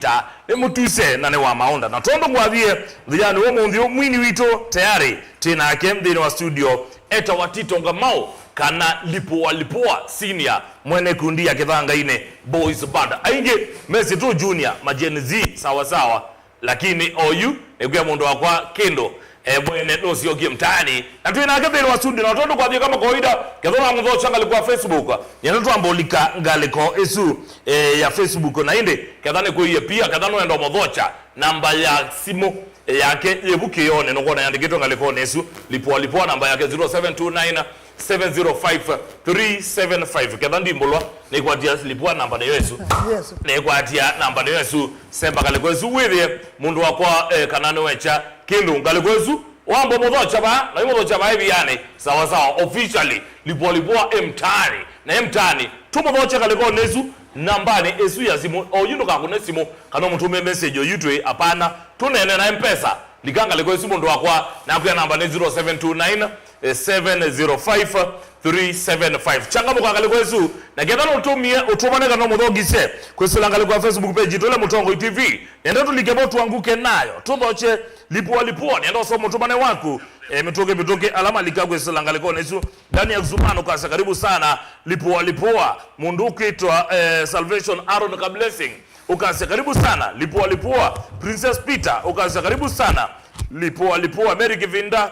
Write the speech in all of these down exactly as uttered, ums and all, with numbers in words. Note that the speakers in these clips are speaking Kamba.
Ta, nĩ mũtuse na nĩ wa maũnda. Na tondũ ngwavie nthĩanĩ wa ũmũnthĩ ũmwini witũ tayarĩ twĩ nake nthĩnĩ wa studio, etawa Tito Ngamau, kana Lipua Lipua Senior, mwene kundi ya Kĩthangainĩ Boys Band. Aingĩ mesĩ tũ junior, ma Gen Z, sawa sawa. Lakini oyu nĩkwĩa mũndũ wakwa kĩndũ, e, mwene nũsyokie mtaani. Na twĩ nake nthĩnĩ wa studio, na tondũ kwathiĩ kama kawaida, ketha na mũthokya ngalĩko ya Facebook. Nyenda twamba ũlika ngalĩko ĩsu, e, ya Facebook, na ĩndĩ ketha nĩkwĩie pia, ketha nũenda mũthokya namba ya simũ yake yĩvu kĩone, nũkwona yandĩkĩtwe ngalĩkonĩ ĩsu, Lipua Lipua, namba yake zero seven two nine, seven zero five, three seven five. Ketha ndimbũlwa, nĩkwatia Lipua namba nĩyo ĩsu. Yes. Nĩkwatia namba nĩyo ĩsu. Semba ngalĩko ĩsu wĩthĩe mũndũ wakwa, eh, kana nĩwekya kĩndũ ngalĩko ĩsu. Wamba mũthokya vaa, na mũthokya vaa ĩvianĩ. Sawa sawa, officially, Lipua Lipua e mtaani. Na e mtaani, tũmũthokya ngalĩkonĩ ĩsu, nambanĩ ĩsu ya simũ. Oyu ndũkakũne simũ, kana ũmũtũmĩe message oyu twĩ, apana. Tũneene na M-Pesa. Lika ngalĩko ĩsu mũndũ wakwa, nakwĩa namba nĩ zero seven two nine, seven zero five, three seven five. Changamũka ngalĩko ĩsu, na ketha nũtũmie, ũtũmane kana ũmũthokisye kwĩsĩla ngalĩko ya Facebook page itũ ĩla Mũtongoi T V. Nenda tũlike vo twanguke nayo, tũthokye Lipua Lipua, nenda ũsoma ũtũmane waku, e, mĩtũkĩ mĩtũkĩ ala malika kwĩsĩla ngalĩkonĩ ĩsu. Daniel Zuman ũkasya, "Karibu sana, Lipua Lipua." Mũndũ ũkwĩtwa, e, Salvation Aaron Kablessing. Ũkasya, "Karibu sana, Lipua Lipua." Princess Peter, ũkasya, "Karibu sana, Lipua Lipua." Mary Kivinda,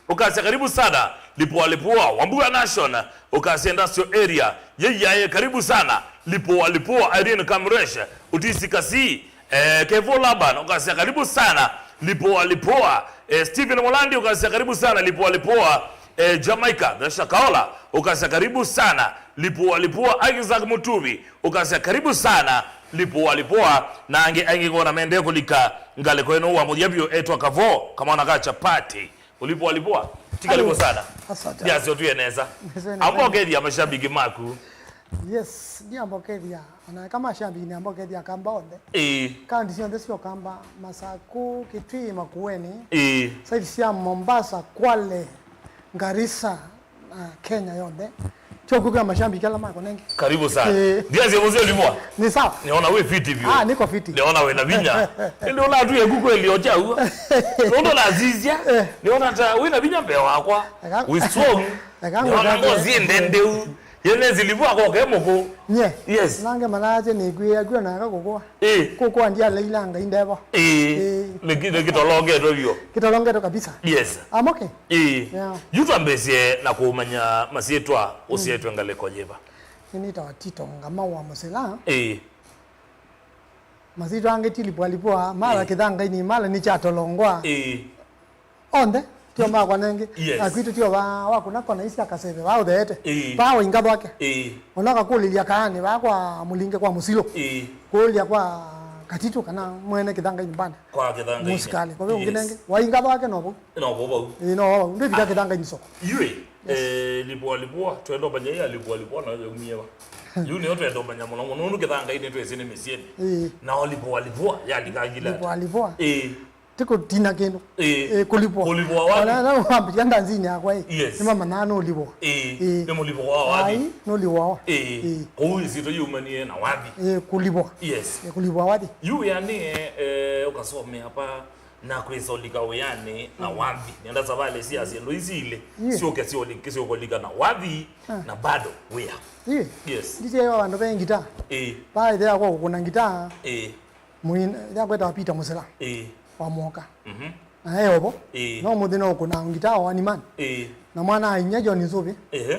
ũkasya, "Karibu sana, Lipua Lipua." Wambua Nation, ũkasya, "Industrial Area." Yeye, karibu sana, Lipua Lipua. Irene Kamresh, Utisi Kasi, eh, Kevo Laban, ũkasya, "Karibu sana, Lipua Lipua." Eh, Stephen Molandi, ũkasya, "Karibu sana, Lipua Lipua." Eh, Jamaica, Thesha Kaola, ũkasya, "Karibu sana, Lipua Lipua." Isaac Mutuvi, ũkasya, "Karibu sana, Lipua Lipua." Na angĩ aingĩ ngona mendee kũlika ngalĩko ĩno wa mũthya vyũ etwa Kavo, kamwana ka chapati. Ulipua Lipua, ti karibu sana. Asante. Yes, ũtwĩe nesa. Nesa, nesa. Amba ũkethya mashabiki maku. Yes, ndiamba ũkethya. Ona kama mashabiki ndiamba ũkethya Akamba onthe. Ĩĩ. Kaunti syonthe sya Ũkamba, Masaku, Kitui, Makueni. Ĩĩ. Side sya Mombasa, Kwale, Garissa, na Kenya yonthe. Tyo kwĩkĩa mashabiki ala mako nengi. Karibu sana. Eh. Ndianzie mzee Lipua. Ni sawa. Niona we fiti vyo. Ah, niko fiti. Niona we na vinya. Ndio na tu yeku kweli ocha huo. Ndio na zizia. Eh. Niona ta we na vinya mbele wakwa. Eka-, we strong. Eka-, niona ngozi ndendeu. Yene Lipua ko ke muko. Nye. Yes. Nange malaje ni kwia kwia na ka kukua. Ĩĩ. Kũkũa ndialeilanga indevo. Ĩĩ. Ĩĩ. Nĩki-, nĩkĩtolongetwe vyũ. Kĩtolongetwe kabisa. Yes. Amoke. Ĩĩ. Yeah. Yu twambĩsye na kũmanya masyĩtwa, mm, ũsyĩtwe ngalĩko yĩva? Nĩnĩtawa Tito Ngamau wa Mũsila. Ĩĩ. Masyĩtwa angĩ ti Lipua Lipua, mala, ĩĩ, Kĩthangainĩ, mala nĩ kya Tolongwa. Ĩĩ. Onthe, tio makwa nengi. Yes. Na kwitũ tio va, wa kũna kona isi akaseve, va ũtheete. Ĩĩ. Va wainga thwake. Ĩĩ. Ona kakũlĩlya kaani, va kwa mũlinge kwa mũsilo. Ĩĩ. Kũlya kwa Katitu kana mwene Kĩthangainĩ Band. Kwa Kĩthangainĩ. Mũsikali. Kwa vĩu, yes, ũngĩ nengi, wainga thwake no vau. No vau vau. Ĩĩ, no vau. Ndwĩvika, ah, Kĩthangainĩ soko. Yui, yes, eh, Lipua Lipua, twenda ũmanya ya Lipua Lipua na yaumie va. Yu nĩyo twenda ũmanya mũno mũno, nũndũ Kĩthangainĩ twĩsĩ nĩ mĩsyĩnĩ. Ĩĩ. Na Lipua Lipua, yalika ngila. Lipua Lipua. Ĩĩ. Ti kũtina kĩndũ. Ĩĩ. Ĩĩ, kũlipwa. Kũlipwa wapi? Ona, na wambĩĩa ndanzinĩ yakwa, ĩĩ. Yes. Nĩmamanyaa nũlipwa. Ĩĩ. Ĩĩ. Nĩ mũlipwa wa wathi? Ai, nũlipwa wa. Ĩĩ. Ĩĩ. Kũu ĩsyĩtwa yumanie na wathi. Ĩĩ, kũlipwa. Yes. Ĩĩ, kũlipwa wathi. Yu wĩanĩe, eh, ũkasomea pa na kwĩsa ũlika wĩanĩ na, mm, wathi. Nenda savalĩ sya syĩndũ isi ilĩ, ĩĩ, syũke syũli-, syũkũlika na wathi, ah, na bado wĩa. Ĩĩ. Yes. Ndityewa vandũ ve ngita. Ĩĩ. Vaĩthea kwa kũkũna ngita. Ĩĩ. Mũini, ĩla kwetawa Peter Mũsila. Ĩĩ. Wa Mwoka. Mhm. Na e ovo. Ĩĩ. No mũthĩ no kũna ngita o animani. Ĩĩ. Na mwana a inya John Nzuvi. Ehe.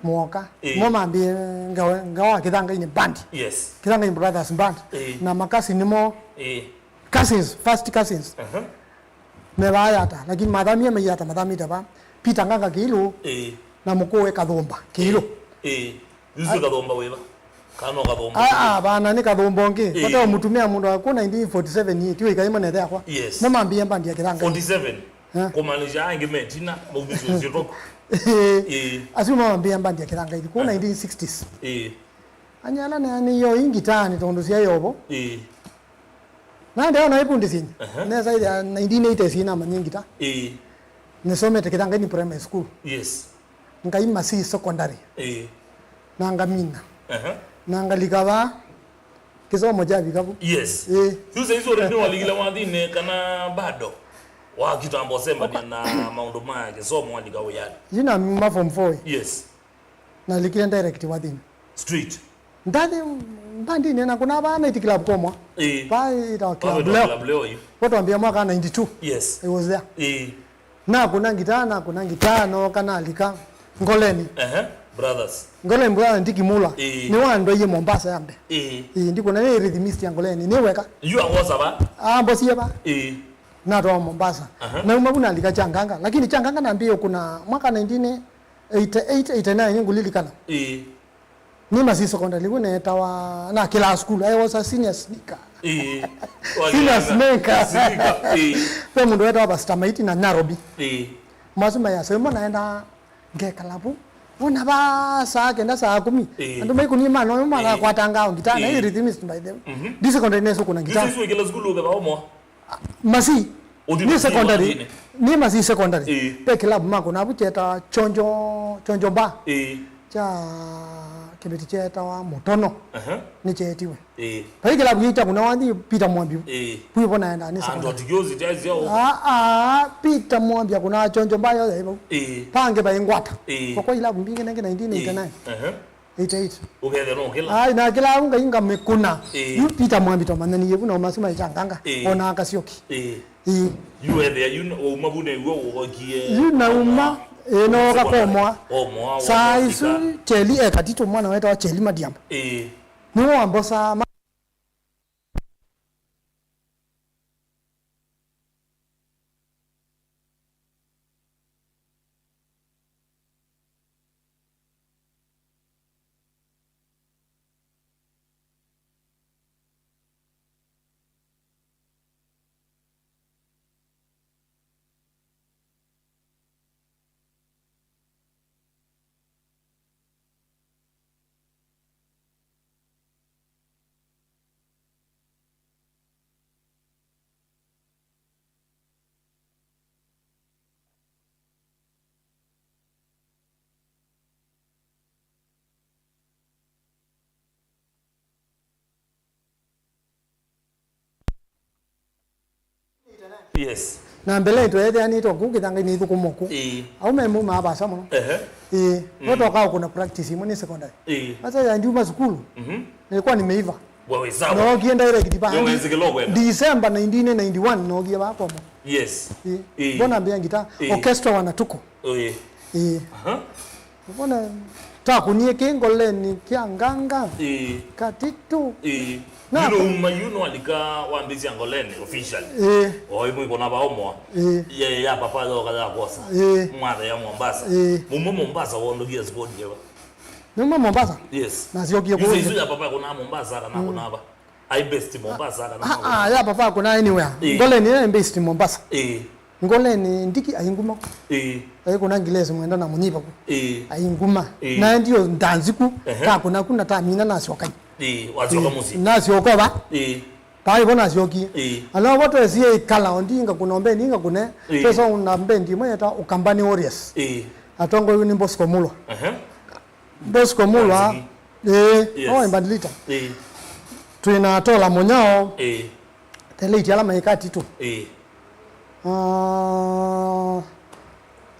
Mwoka. Ĩĩ. Mo mambie ngawa, ngawa Kĩthangainĩ Band. Yes. Kĩthangainĩ Brothers Band. Ĩĩ. Na makasi nĩmo, ĩĩ, cousins, first cousins. Aha. Me vaa Yata, lakini mathamie me Yata, mathamĩte va. Peter Nganga Kĩilũ. Ĩĩ. Na mũkũwe Kathũmba Kĩilũ. Ĩĩ. Ĩĩ. Yusu Kathũmba wĩva? Kana no Kathũmba? Ah, ah, vana nĩ Kathũmba ũngĩ. Ĩĩ. Vate mũtumĩa mũndũ wa ku nineteen forty-seven ĩĩ, tiwe ikaima nethe yakwa. Yes. Mo mambie mbandi ya Kĩthangainĩ. Forty-seven? Eh. Kumaanisha angĩ metina, maubiswe sitoku. Ĩĩ. Ĩĩ. Asu mo mambie mbandi ya Kĩthangainĩ ku, eh, nineteen sixties. Ĩĩ. Anyala na nĩ yo ingitani tondũ cia yobo. Ĩĩ. Na ndio na ipundi sinyi. Aha. Nesa ile nineteen eighties ina manyingi ta. Ĩĩ. Nisomete Kĩthangainĩ Primary School. Yes. Ngaima si secondary. Ĩĩ. Na ngamina. Aha. Na ngalika va Kĩsomo kyavika vu. Yes. Ĩĩ. Yu saizi already nĩwalikile wathinĩ kana bado? Wa kitambo ũsembania na maũndũ ma kĩsomo walika wĩanĩ. Yu namuma form four. Yes. Nalikile direct wathinĩ. Street. Ndathi mbandinĩ na kuna vaa night club komwa. Ĩĩ. Vaa ĩtawa club leo. Club leo yu. Vo twambia mwaka ninety-two. Yes. I was there. Ĩĩ. Nakũna ngitaa, nakũna ngitaa, nooka nalika Ngoleni. Ehe, brothers. Ngoleni brother Ndiki Mula. Ĩĩ. Nĩwe wandwaie Mombasa ya mbee. Ĩĩ. Ĩĩ, ndikũna nĩ rhythmist ya Ngoleni. Nĩ weka. Yu awosa va? Ambosie va. Ĩĩ. Natwawa Mombasa. Aha. Nauma vu nalika Changanga. Lakini Changanga nambie ũkũna mwaka nineteen eighty-eight, eighty-nine ngũlilikana. Ĩĩ. Nĩ Masii Secondary, wĩna etawa, nakĩlaa sukulu, I was a senior sneaker. Ĩĩ. Senior sneaker. Sneaker, ĩĩ. Ve mũndũ wetawa Pastor Maiti na Nairobi. Ĩĩ. Masu mayasa, ĩmwe naenda ngekala vu. Wona va saa kenda, saa kumi. Ĩĩ. Andũ maikunie mana, ũyũ mara kwatanga ngita, na ĩĩ rhythmist by them. Mhm. Ndi secondary nesu kuna ngita. Isu isu ikila sukulu ũketha omwa. Masii. Nĩ secondary. Nĩ Masii Secondary. Ĩĩ. Ve kilabu mako navu kyetawa Chonjo, Chonjo Bar. Ĩĩ. Kya kĩveti kyetawa Mũtono. Aha. Nĩkyetiwe. Ĩĩ. Vai kilabu gĩita kuna wathi Peter Mwambi. Ĩĩ. Kwi vo naenda nĩ secondary. Andũ atikiozi tyazi au. Ah ah, Peter Mwambi akuna Chonjo Bar yo yaivo. Ĩĩ. Pange vai ngwata. Ĩĩ. Kwa kwa kilabu mbingi nenge nineteen eighty-nine. Ĩĩ. Aha. Eighty-eight. Ũkethĩa no kĩla. Ai, na kĩla au ngai ngamĩkũna. Ĩĩ. Yu Peter Mwambi twamanyanie vu na ũmasu maikyanganga. Ĩĩ. Ona akasyoki. Ĩĩ. Ĩĩ. Yu ethĩa yu wauma vu nĩw'o wokie. Yu nauma. Ĩĩ, nooka komoa. Komoa. Saa isu Cheli e Katito, mwana wetawa Cheli Madiamba. Ĩĩ. Nĩwe wambosaa. Yes. Na mbele twetheanĩtwe kũu kĩthangainĩ ithũkũmo kũu. Ĩĩ. Au me muma abasa mũno. Ehe. Ĩĩ. Mm. Votoka ũkũna practice imwe nĩ secondary. Ĩĩ. Sasa ya ndiuma sukulu. Mhm. Nilikuwa nimeiva. Wewe sawa. Nookie direct pa. Wewe zikilo kwenda. December nineteen ninety-one nookie va komo. Yes. Ĩĩ. Ĩĩ. Mbona mbia ngita? Ĩĩ. Orchestra wanatuko. Ĩĩ. Ĩĩ. Aha. Mbona takunie kĩ Ngoleni kya nganga. Ĩĩ. Katito. Ĩĩ. Na you know, ma you know alika wambĩsya Ngoleni officially. Ĩĩ. Oi mwiko na vaomo. Ĩĩ. Ye ya papa yoka ya kosa. Ĩĩ. Mwathea Mombasa. Ĩĩ. Mumo Mombasa wondokia squad yewa. Numa Mombasa? Yes. Nasyokie kũu. Isu ya papa kuna Mombasa kana kuna hapa? I based Mombasa kana ah, ah, ya papa kuna anywhere. Ĩĩ. Ngoleni nĩ based Mombasa. Ĩĩ. Ngoleni Ndiki ainguma. Ĩĩ. Ai kuna Ngilesi mwenda na munyipa ku. Ĩĩ. Ainguma. Ĩĩ. Na ndio ndanziku. Ehe. Ka kuna kuna tamina nasyoka. Ĩĩ, wasyoka mũsyĩ. Nasyoka va? Ĩĩ. Pai bona syoki. Ĩĩ. Ala wote sie kala ondinga kuna ombe ninga kune. Ĩĩ. Pesa una mbendi mwe ta Ukambani Warriors. Ĩĩ. Atongo ni Bosco Mulwa. Ehe. Bosco Mulwa. Ĩĩ. Yes. Oh, Mbandilita. Ĩĩ. Twina Tola Munyao. Ĩĩ. The late ala maika Tito. Ĩĩ. Ah,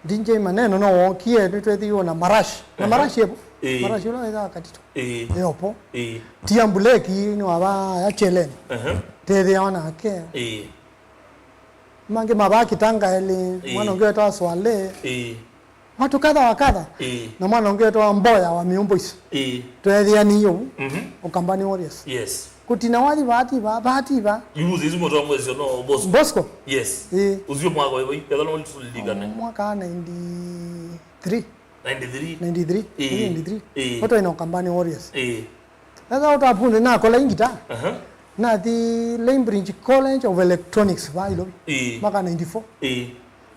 D J Maneno no wokie, nĩtwethiiwe na Marashi. Na Marashi epo. Ĩĩ. Marashi ũla wethaa Katito. Ĩĩ. Eopo. Ĩĩ. Tia Mbuleki nĩ wava ya Cheleni. Ehe. Tethiawa nake. Ĩĩ. Mangĩ mavaa Kitanga elĩ, ĩĩ, mwana ũngĩ wetawa Swale. Ĩĩ. Watu kadha wa kadha. Ĩĩ. Na mwana ũngĩ wetawa Mboya wa Miũmbo isu. Ĩĩ. Tweethĩanie ũu. Mhm. Ukambani Warriors. Yes. Kũtina wathi vaati va, vaati va. Yu ũsĩ isu mũtongoesyo no Bosco. Bosco? Yes. Ĩĩ. Ũcio mwaka wa ĩva, etha no tũlilikane. Mwaka ninety-three. Ninety-three. Ninety-three. Ĩĩ. Ninety-three. Ĩĩ. Watu ina Ukambani Warriors. Ĩĩ. Ethĩwa ũtapunde nakola ingita. Aha. Nathi Cambridge College of Electronics va Ilovi. Ĩĩ. Mwaka ninety-four. Ĩĩ.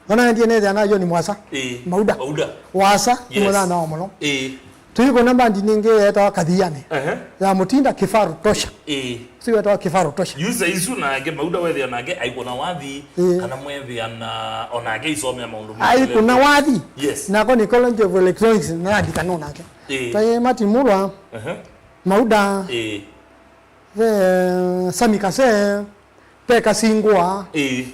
Ona ndie nethĩa na John Mwasa. Ĩĩ. Mauda. Mauda. Wasa, yes, nĩ mũthana wa mũno. Ĩĩ. Tũikũna mbandi ningĩ yetawa Kathiani. Aha. Ya Mutinda Kifaru Tosha. Ĩĩ. Siwetawa Kifaru Tosha. Yusa isu nake Mauda wethĩa nake aikũna wathi, ĩĩ, kana mwethĩa na onake isomea maũndũ ma aikũna wathi. Yes. Nako nĩ College of Electronics na andikana nake. Ĩĩ. Twaĩ Martin Mulwa. Aha. Mauda. Ĩĩ. ve Sami Kase, ve Kasingwa. Ĩĩ.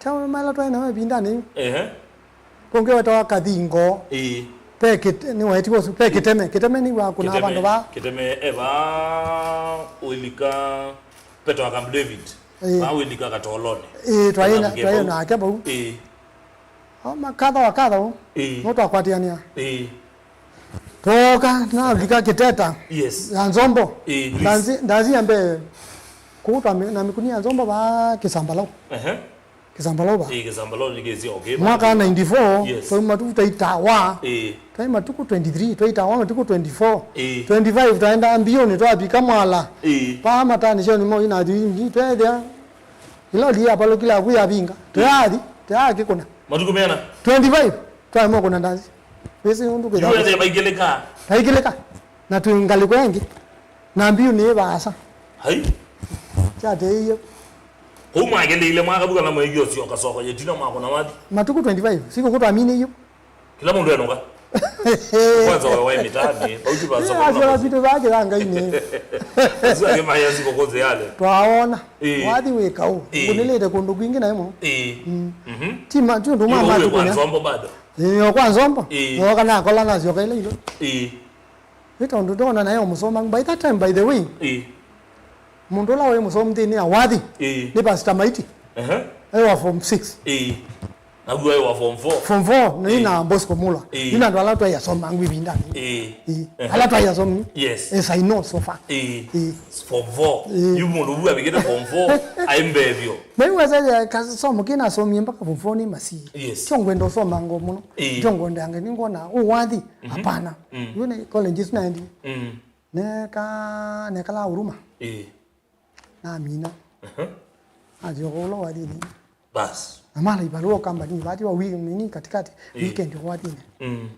Kyaũ maela twaĩ nao ĩvindanĩ yu. Ehe. Kũngĩ wetawa Kathingo. Ĩĩ. Ve Kĩte-, nĩ wetiwe ũsu. Ve Kĩteme. Kĩteme nĩ wa kuna Kĩteme, vandũ va. Kĩteme eva ũilika Petro wa Camp David. Ĩĩ. Va ũilika Katolonĩ. Ĩĩ, twaĩ na, twaĩ nake vau. Ĩĩ. O makatha wa katha ũ. Ĩĩ. No twakwatĩanĩa. Ĩĩ. Tooka, navika Kĩteta. Yes. Ya Nzombo. Ĩĩ, Greece. Ndazi, ndazi ya mbee. Kũu twa mi-, na mĩkuni ya Nzombo va Kĩsambalau. Ehe. Kĩsambalau va. Ĩĩ, Kĩsambalau nĩ kĩsio, okay. Mwaka wa ninety-four, yes, twauma tu twaitawa. Ĩĩ. Twaĩ matukũ twenty-three, twaitawa matukũ twenty-four. Ĩĩ. Twenty-five, twaenda mbiũnĩ, twavika Mwala. Ĩĩ. Paa matani syo nĩmo ina twingi, twethĩa. Ĩla ũli yapalũkile aku yavinga. Tũyathi, tũyakĩkũna. Matukũ meana? Twenty-five, twaĩ mokũna ndazi. Wĩsĩ ũndũ kwĩthaa. Yu ende maikĩlĩka. Maikĩlĩka. Na twĩ ngalĩko ĩngĩ. Na mbiũ nĩ vaasa. Hai. Kyatĩĩie. Kũu mwakĩlĩile mwakavuka na mwĩkĩo syoka soko yetina mwakũna wathi. Matukũ twenty-five, sikũkũ twaminĩie. Kĩla mũndũ enũka. Kwanza waĩ mĩtaanĩ, vau ti vasoko. Acio vasitũ va kĩthangainĩ. Acio angĩ maya siko koze yale. Twaona. Ĩĩ. Wathi wĩ kaũ. Ĩĩ. Ngũnĩlĩte kũndũ kwingĩ naĩ mo. Ĩĩ. Mm. Mhm. Ti ma, ti ũndũ mwa. Ĩĩ, matukũ kwa nya. Nzombo bado. Ĩĩ, kwa Nzombo. Ĩĩ. Noka nakola nasyoka ila ilo. Ĩĩ. Nĩ tondũ ndona nayo mũsoma. By that time, by the way, ĩĩ, mũndũ ũla wĩ mũsomi nthĩnĩ ya wathi, ĩĩ, nĩ Pastor Maiti. Ehe. Aĩ wa form six. Ĩĩ. Naguo aĩ wa form four. Form four, nĩ, ĩĩ, na Bosco Mulwa. Ĩĩ. Nĩ na andũ ala twaiasoma ngwi vindanĩ. Ĩĩ. Ĩĩ. Ehe. Ala twaiasoma. Yes. As I know so far. Ĩĩ. Ĩĩ. Form four. Ĩĩ. Yu mũndũ vu avikĩte form four, aĩ mbee vyũ. Na yu wesa kasomo kĩnasomie mpaka form four nĩ masi. Yes. Kyo ngwenda ũsoma ngo mũno. Ĩĩ. Kyo ngwenda nge nĩngona ũwathi. Mhm. Hapana. Mm. Yu nĩ colleges naendi. Mm. Neka, nekala Huruma. Ĩĩ. Namina. Aha. Nasyoka ũla wathinĩ. Bas. Na mala ivalũa kambanĩ, vati wa wiki nini katikati, ĩĩ, weekend wathinĩ. Mm.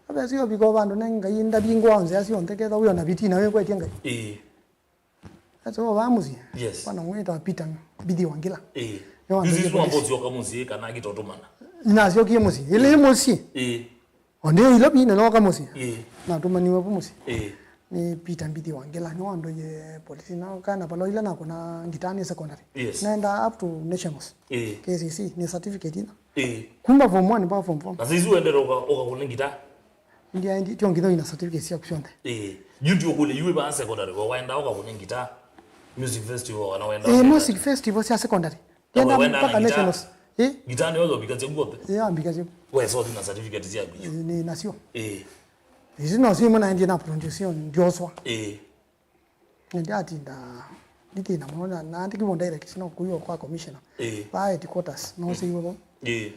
Abesio viko vandũ ne Ngai ndavingwa nzĩa syonthe ketha wĩona vitina wĩkwetye Ngai. Ĩĩ. Aso va mũsyĩ. Yes. Bwana mwĩtawa Peter Mbithi Wangila. Ĩĩ. Nĩ wa Ngai. Yu sisi mwambo ũsyoka mũsyĩ kana akitotumana. Nasyokie mũsyĩ. Ĩlĩ mũsyĩ. Ĩĩ. O ndĩ ilo vina nooka mũsyĩ. Ĩĩ. Natũmaniwe vu mũsyĩ. Ĩĩ. Nĩ Peter Mbithi Wangila, nĩwandũie polisi na kana palo ila nakũna ngitaa nĩ secondary. Yes. Naenda up to nationals. Ĩĩ. K C C, nĩ certificate ina. Ĩĩ. Kuma form one mpaka form four. Na saizi uendete uka-, ukakũna ngitaa? Ndia ndi, tio ngitho ina certificate syaku syonthe. Ĩĩ. Yu ndi ũkũlya, yu wĩ vaa secondary, we waenda ukakũna ngitaa? Music festival, kana waenda? Ĩĩ, music festival sya secondary. Ndienda mpaka nationals. Ĩ? Ngitaa nĩyo yombikasya guothe? Ĩ, ambikasya. Wesa ũthi na certificate syaku isu? Ĩ, nĩ nasyo. Ĩ. Isu no syĩmwe naendie na production ndioswa. Ĩ. Na ndiatinda ndithĩna mũno na, na andĩkiwe direct no kuyo kwa commissioner. Ĩ. Va headquarters, no seiwe vo. Ĩ.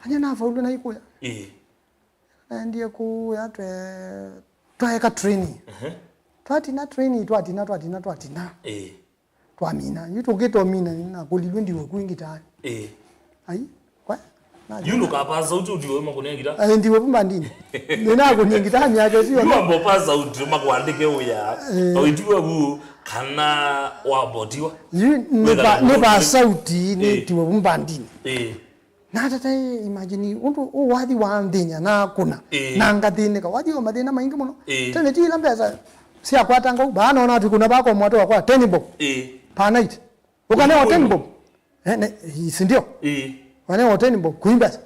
Anya nafaulu na ikuya. Ĩ. Naendie kuya twe, twaeka training. Ehe. Twatina training, twatina, twatina, twatina. Ĩ. Twamina. Yu tũkĩtomina, nakũlilwe ndiwe kwĩ ngitaa. Ĩ. Ai, kwa? Yu ndũkapasa ũti ũtiwe makũnĩa ngitaa? Ai, ndiwe vu mbandinĩ. Nĩnakũnie ngitaa myaka ĩsu yonthe. Yu amba ũpasa ũti makwandĩke wĩa. Ĩ. Na ũitiwe vu kana wabotiwa. Yu nĩ va-, nĩ va sauti, ĩ, nĩtiwe vu mbandinĩ. Ĩ. Natata, imagine, ũndũ ũwathi wa nthĩnya na kũna, ĩĩ, na ngathĩnĩka. Wathi wa mathĩna maingĩ mũno. Ĩĩ. Tene ti ila mbesa syakwatanga u, baa nona ati kuna bako mwatu wakwa ten bob. Ĩĩ. Per night. Ũkanewa ten bob. Eh, ne, si ndio? Ĩĩ. Wanewa ten bob, kui mbesa.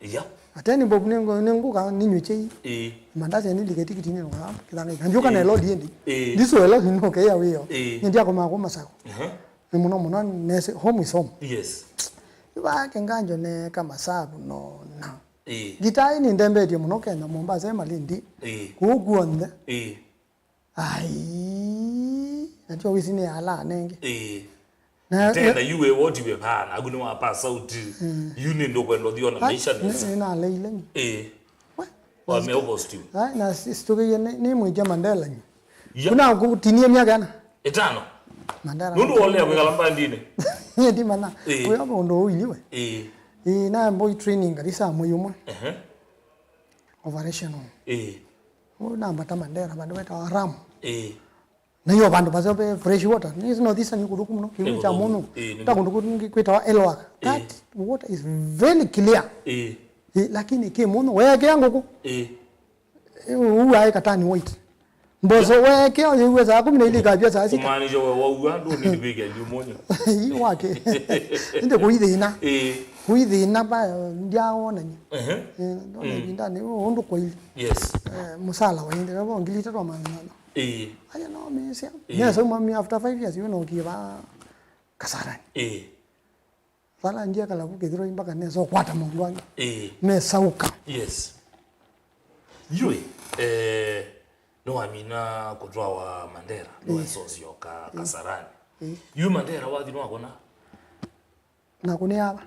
Iya. A ten bob nĩ ngũ-, nĩ ngũka ninywe chai. Ĩĩ. Mandazi yani like tikiti nĩ ngũka, kithanga. Ndio kana, ĩĩ, elodi endi. Ĩĩ. Ndiso elodi no ke ya wĩyo. Ĩĩ. Ndio kwa mako masako. Aha. Nĩ mũno mũno nese home is home. Yes. Yu vake nganjo neka masavu nona. Ĩĩ. Ngitaa ĩĩ nĩndembetie mũno Kenya, Mombasa, Malindi. Ĩĩ. Kũu kuonthe. Ĩĩ. Ai. Natio wĩsĩ nĩ ala anenge. Ĩĩ. Na tena yu wĩ wotiwe pana, aku nĩ wa pass out. Mm. Yu nĩ ndũkwenda ũthiona maisha nesa. Nĩ, nĩ naleile nĩ. Ĩĩ. We. Wamea ũpostiwe. Ai, na si-, situkiie nĩ, nĩ mwĩkya Mandela nĩ. Ya. Kuna kutinie myaka yana? Ĩtano. Mandela. Nũndũ wolea kwĩkala mbandinĩ. Niĩ ndimanya. Ĩĩ. Ũyũ mũndũ ũiliwe. Ĩĩ. Ĩĩ, na boy training kabisa mwei ũmwe. Ehe. Operational. Ĩĩ. Ũyũ nambata Mandela, vandũ vetawa Ram. Ĩĩ. Na hiyo vandũ vaseo ve fresh water. Nĩ North Eastern nĩ kũthũku mũno. Kĩu kya mũno. Ĩĩ, nĩ ta kũndũ kũngĩ kwĩtawa Elwak. Ĩĩ. That water is very clear. Ĩĩ. Ĩĩ, lakini kĩ mũno. Weekea ngũkũ. Ĩĩ. Ĩĩ, ũu aĩ katani white. Mboso weke, oyo iwe saa kumi na ili ikavya saa sita. Kumaanisha we waua, ndũ nini kwĩkĩa liu monyo. Ii wake. Ĩndĩ kũithĩna. Ĩĩ. Kũithĩna ba ndiawonany'a. Ehe. Eh, ndona ivindani ũndũ kwa ili. Yes. Eh, musala wa inde, kabo ngili itatu wa magana manana. Ĩĩ. Aya no mĩsya. Ĩĩ. Nesa umami after five years, you know, kiva Kasarani. Ĩĩ. Vala ndia kalavu kĩthĩro mpaka nesa ũkwata maũndũ angĩ. Ĩĩ. Mesauka. Yes. Yui, eh, nĩwamina kũtwawa Mandera, nĩwesosyoka Kasarani. Ĩĩ. Yu Mandera wathi nĩwakũna? Na kũnĩava.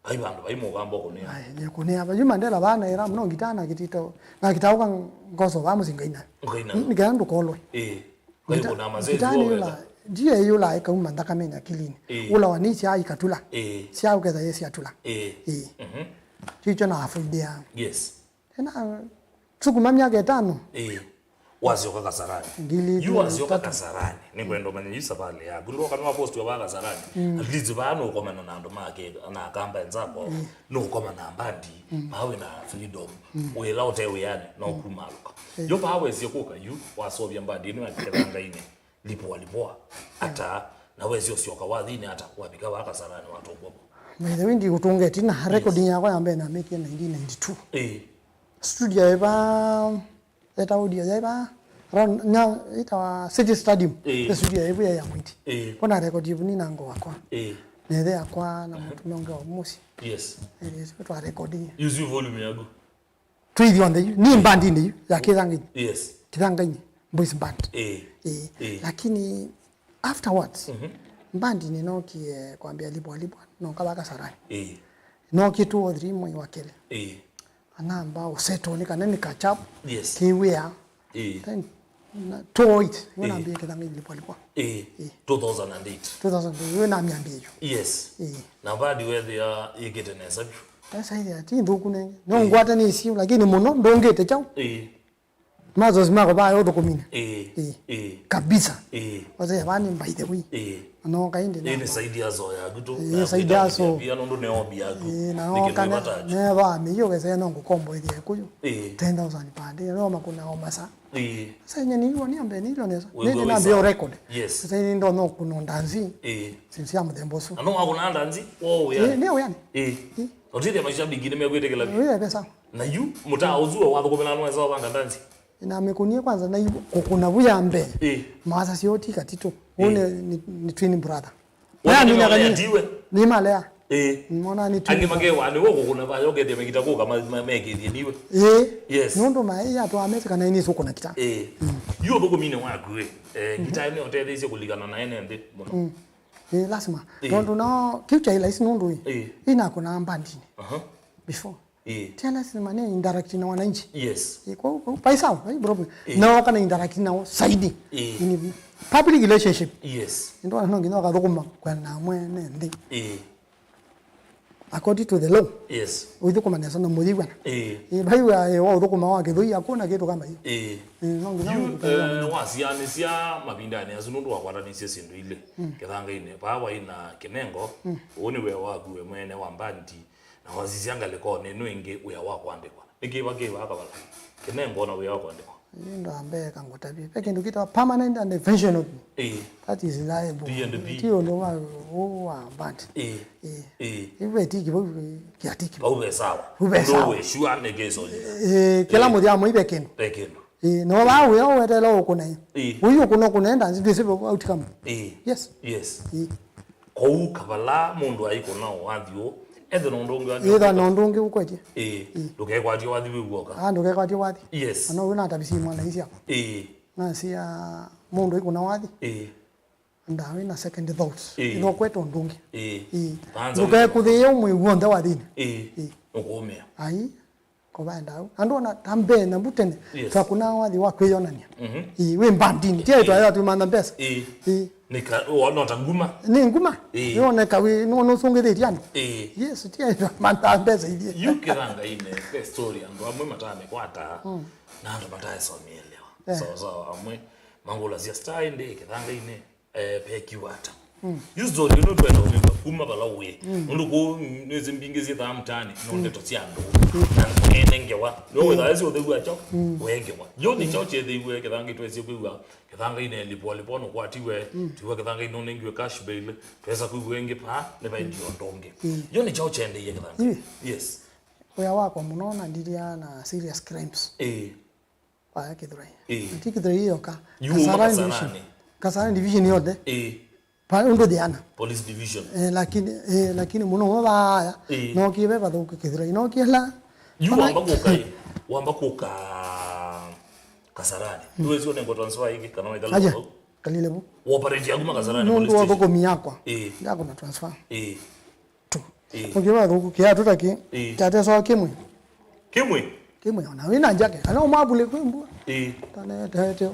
Vai vandũ vai mũkamba ũkũnĩa. Ai, nĩ kũnĩava. Yu Mandera vaa naĩra mũno ngitaa na kĩtito. Na kĩtaũka ngoso vaa mũsingaina. Ũkaina. Nĩ kenda ndũkolwe. Ĩĩ. Kwĩkũna mazezi wowetha. Ndia ĩyũla ĩkauma nthakamenĩ akilinĩ. Ĩĩ. Ũlawa nĩ syaa ikatula. Ĩĩ. Syaa ũketha yĩ syatula. Ĩĩ. Ĩĩ. Mhm. Kĩkyo na afuidea. Yes. Ena sukuma myaka ĩtano. Ĩĩ. Wasyoka Kasarani. Ngili yu wasyoka Kasarani. Nĩkwenda ũmanye yu savalĩ yaku. Ndoka nĩ wapostiwa vaa Kasarani. Mm. At least vaa nũkomana na andũ make na akamba enzako. Mm. Nũkoma na mbandi. Mm. Vaa wĩ na freedom. Mm. Wĩla ũte wĩanĩ no kumalũka. Yo vaa wesie kũka yu wasovya mbandi ĩno ya Kĩthangainĩ, Lipua Lipua, ata, na wesie ũsyoka wathinĩ ata, wavika vaa Kasarani watũngwa vo? By the way, ndikũtũnga ĩtina, recording yakwa ya mbee namĩkie nineteen ninety-two. Ĩĩ. Studio yaĩ vaa, eta audio yaĩ vaa, around, na, ĩtawa City Stadium. Ĩĩ. The studio yaĩ vu ya Mwiti. Ĩĩ. Kona record ĩvu nĩ na ngo wakwa. Ĩĩ. Nethe yakwa na mũtumĩa ũngĩ wa mũsyĩ. Yes. Ĩĩ, twa recording. Use volume yaku. Twĩ ithyonthe yu, nĩ mbandinĩ yu ya Kĩthangainĩ. Yes. Kĩthangainĩ Boys Band. Ĩĩ. Ĩĩ. Ĩĩ. Lakini afterwards, mbandinĩ nokie kwambia Lipua Lipua, noka vaa Kasarani. Ĩĩ. Nokie two or three mwei wa kelĩ. Ĩĩ. Anamba ũseto nĩ kana nĩ kachap. Yes. Kĩwĩa. Ĩĩ. Then, na, two oh eight, nĩwe nambia Kĩthangainĩ Lipua Lipua. Ĩĩ. Ĩĩ. Two thousand and eight. Two thousand, nĩwe namyambia yu. Yes. Ĩĩ. Na bandi wethĩa yĩkĩte nesa vyũ. Esa ĩthĩa ti nthuku nenge. No ngwata nĩ isiu, lakini mũno ndũngĩte kyaũ. Ĩĩ. Mazos mako vaa ũthũkũmine. Ĩĩ. Ĩĩ. Ĩĩ. Kabisa. Ĩĩ. Wazee vani by the way. Ĩĩ. No kaindi na. Ĩĩ, ni side hustle yaku tu. Ĩĩ, side hustle. Pia nundu ne hobby yaku. Ĩĩ, na okana ne va me yo kese no ngukombo ĩthĩa kuyu. Ĩĩ. Ten thousand per day. No makuna o masa. Ĩĩ. Sasa nye ni woni ambe ni lo nesa. Nende na bio record. Yes. Sasa ni ndo no kuno ndanzi. Ĩĩ. Since ya muthembo su. Ano akuna ndanzi. Oh, yeah. Ĩĩ, ndio yani. Ĩĩ. Otithia mashabiki nĩmekwĩtĩkĩla vyũ. Ĩĩ, pesa. Na yu mũtaa ũsu we wathũkũmĩla nĩwesa ũvanga ndanzi? Namĩkũnie kwanza na kũkũna vu ya mbee. Ĩĩ. Maasa syo ti katito. Ĩĩ. Ũũ nĩ, nĩ, nĩ twin brother. Wamina kana ndiwe. Nĩ malea. Ĩĩ. Mona nĩ twin. Angĩ makewa nĩ woko kuna vayo kete mekita kuka ma, ma, mekithie ndiwe. Ĩĩ. Yes. Nũndũ maĩ ya twa mesi kana ini sukuna kita. Ĩĩ. Yu thũkũmine waku ĩ. Eh, ngita nĩ ũtetheisye kũlikana na ene nthĩ mũno. Mm. Ĩĩ, lasima. Ĩĩ. Nũndũ no kiu kyaĩ laisi nũndũ ĩ. Ĩĩ. Inakũnaa mbandinĩ. Aha. Before. Ĩĩ. Tena lazima ni interact na wananchi. Yes. Ĩĩ, kwa kwa paisa, kwa problem. Ĩĩ. Na wakana interact nao saidi. Ĩĩ. Ini public relationship. Yes. Ndo no nginya wakathũkũma kwa na mwene nthĩ. Ĩĩ. According to the law. Yes. Ũithũkũma nesa na mũyĩw'ana. Ĩĩ. Ĩĩ, baiwa ĩĩ wa ũthũkũma wa kĩthũi hakuna kitu kama hiyo. Ĩĩ. Ĩĩ, no nginya yu eh, wasianĩsya mavindanĩ asu nũndũ wakwatanĩsye syĩndũ ilĩ. Mm. Kĩthangainĩ paa waina kĩnengo. Mm. Ũũ nĩ wĩa waku we mwene wa mbandi. Na wasisya ngalĩkonĩ ĩno ĩngĩ wĩa wa kũandĩkwa. Nĩkĩ vakĩwa kavala? Kĩnengo na wĩa wa kũandĩkwa. Ĩndĩ wa mbee kangũtavye. Ve kĩndũ kĩtawa permanent and pensionable. Ĩĩ. That is liable. P and P. Ti ũndũ wa ũũ wa band. Ĩĩ. Ĩĩ. Ĩĩ. Iwe tiki vau kĩatiki. Vau ve sawa. Vau ve sawa. Ndũ wĩ sure nĩ kĩso. Ĩĩ, kĩla mũthya mũi ve kĩndũ. Ve kĩndũ. Ĩĩ, no vaa wĩa ũweteela ũkũna ĩ. Ĩĩ. Ũyu ũkũna ũkũna enda nzi ndwĩsĩ outcome. Ĩĩ. Yes. Yes. Ĩĩ. Kwoou kavala mũndũ aikũna ũathi ũũ, ethe na ũndũ ũngĩ wa. Ĩtha na ũndũ ũngĩ ũkwetye. Ĩĩ. Ĩĩ. Ndũkekwatye wathi wĩ w'oka. Ah, ndũkekwatye wathi. Yes. Ana ũyũ natavisie mwana isi yakwa. Ĩĩ. Nasia mũndũ aikũna wathi. Ĩĩ. Ndawa ina second thoughts. Ĩĩ. Ĩthokwete ũndũ ũngĩ. Ĩĩ. Ĩĩ. Ndũkekũthĩĩe ũmwe w'onthe wathini. Ĩĩ. Ĩĩ. Ũkũũmĩa. Ai. Kũvaenda au. Andũ ona ta mbee na mbu tene, yes, twakũnaa wathi wa kwĩyonany'a. Mhm. Ĩĩ, wĩ mbandinĩ. Ti aitwa ya tumantha mbesa. Ĩĩ. Ĩĩ. Nĩka, wona ta nguma. Nĩ nguma. Ĩĩ. Yoneka wĩ, nũ-, nũsũngĩthĩtye andũ. Ĩĩ. Yes, ti aitwa mantha mbesa ithyĩ. Yu Kĩthangainĩ, the story, andũ amwe matamĩkwata, mm, na andũ mataĩsomĩelewa. Eh. Sawa sawa, amwe mangũlasya star ĩndĩ Kĩthangainĩ, eh, pekiwa ata. Yu story ĩno twenda ũmĩw'a kuma vala ũĩ. Nũndũ kũu nĩsĩ mbingĩ syĩthaa mtaani, no ndeto sya andũ. Na nene ngewa. No wĩthaa ĩsĩ ũtheu wa kyaũ? Wee ngewa. Yo nĩ kyaũ kyethĩiwe Kĩthangai twesie kwĩw'a Kĩthangai nelipwa lipwa nũkwatiwe, tiwa Kĩthangai nũnengiwe cash bail, twesa kwĩw'a ĩngĩ paa, nĩvaendie ũndũ ũngĩ. Yo nĩ kyaũ kyendeie Kĩthangai? Yes. Wĩa wakwa mũno na ndilia na serious crimes. Ĩĩ. Kwa Kĩthurai. Ĩĩ. Na ti Kĩthurai yoka. Yu uma Kasarani Division. Kasarani. Kasarani Division yonthe. Ĩĩ. Pa ũndũ thiana. Police Division. Eh, lakini, eh, lakini mũno mo vaya. Ĩĩ. No kive vathuku Kĩthurai. No kiela. Yu wamba kũka ĩ. Wamba kũka Kasarani. Nĩwezi onengwa transfer ĩngĩ kana waikala. Aja. Kalile bu. Operate ya kuma Kasarani. Nũndũ wa thũkũmi yakwa. Ĩĩ. Ndakona transfer. Ĩĩ. Tu. Ĩĩ. Ũngĩ wa thũku kia tutaki. Ĩĩ. Tateswa kimwe. Kimwe. Kimwe ona wina njake. Ana umabule kwimbua. Ĩĩ. Tane tete.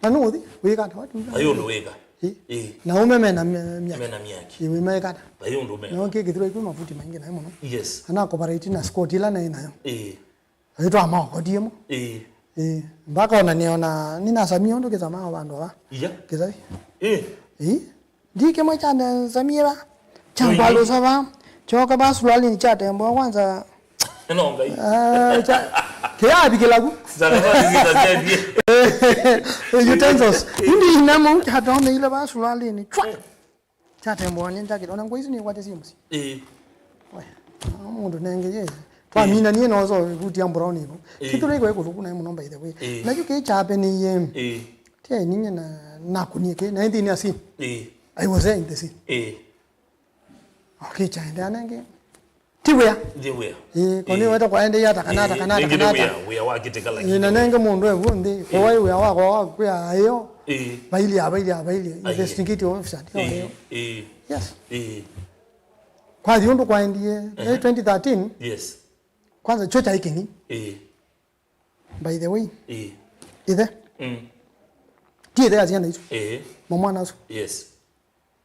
Na nuthi wika ta watu. Ayo ndo wika. Ĩĩ. Ĩĩ. Na ume mena mia-, miaki. Mena miaki. Ĩĩ, wĩmekata. Ayo ndo mena. No kĩkĩthirwa ikũ mafuti maingĩ nayo mũno. Yes. Ana operate na squad ila nayo. Ĩĩ. Aitwa maokotie mo. Ĩĩ. Ĩĩ. Mpaka ona niona ninasamia ũndũ kĩsamaa vandũ va. Iya. Kĩsai. Ĩĩ. Ĩĩ. Ndi kĩmwe kya nzamie va. Kyangwalusa va. Kyoka va sulalini kyatembwa kwanza. Ĩno Ngai. Ah, kya kĩyavikĩla ku. Zana va zita zendie. Utensils. Indi inamo kyatomeile va sulalini. Chwa. Kyatembwa nĩ jacket. Ona ngwa isu nĩkwate simu si. Ĩĩ. We, mũndũ nenge ye. Twamina niĩ nozo vuti ya brown ivo. Ĩĩ. Kĩtũrĩ kwa kũthũku naĩ mũno by the way. Ĩĩ. Na yu kĩ kyape nĩ ye. Ĩĩ. Tia ninye na nakunie ke na nthĩnĩ ya scene. Ĩĩ. I was there in the scene. Ĩĩ. Okay, chaende anenge. Ti wĩa. Ti wĩa. Ĩĩ, koni weta kwaende ya takana takana takana. Wĩa wa kĩtĩka lakini. Ĩĩ, na nenge mũndũ evu nthĩ. Kwa wĩa wa kwa kwa ayo. Ĩĩ. Baili ya baili ya baili. Investigate officer. Ĩĩ. Yes. Ĩĩ. Kwa hiyo ndo kwaendie. Ehe. Twenty thirteen. Yes. Kwanza cho cha ikini. Ĩĩ. By the way, ĩĩ, ithe. Mm. Ti ithe ya ciana isu. Ĩĩ. Mamwana asu. Yes.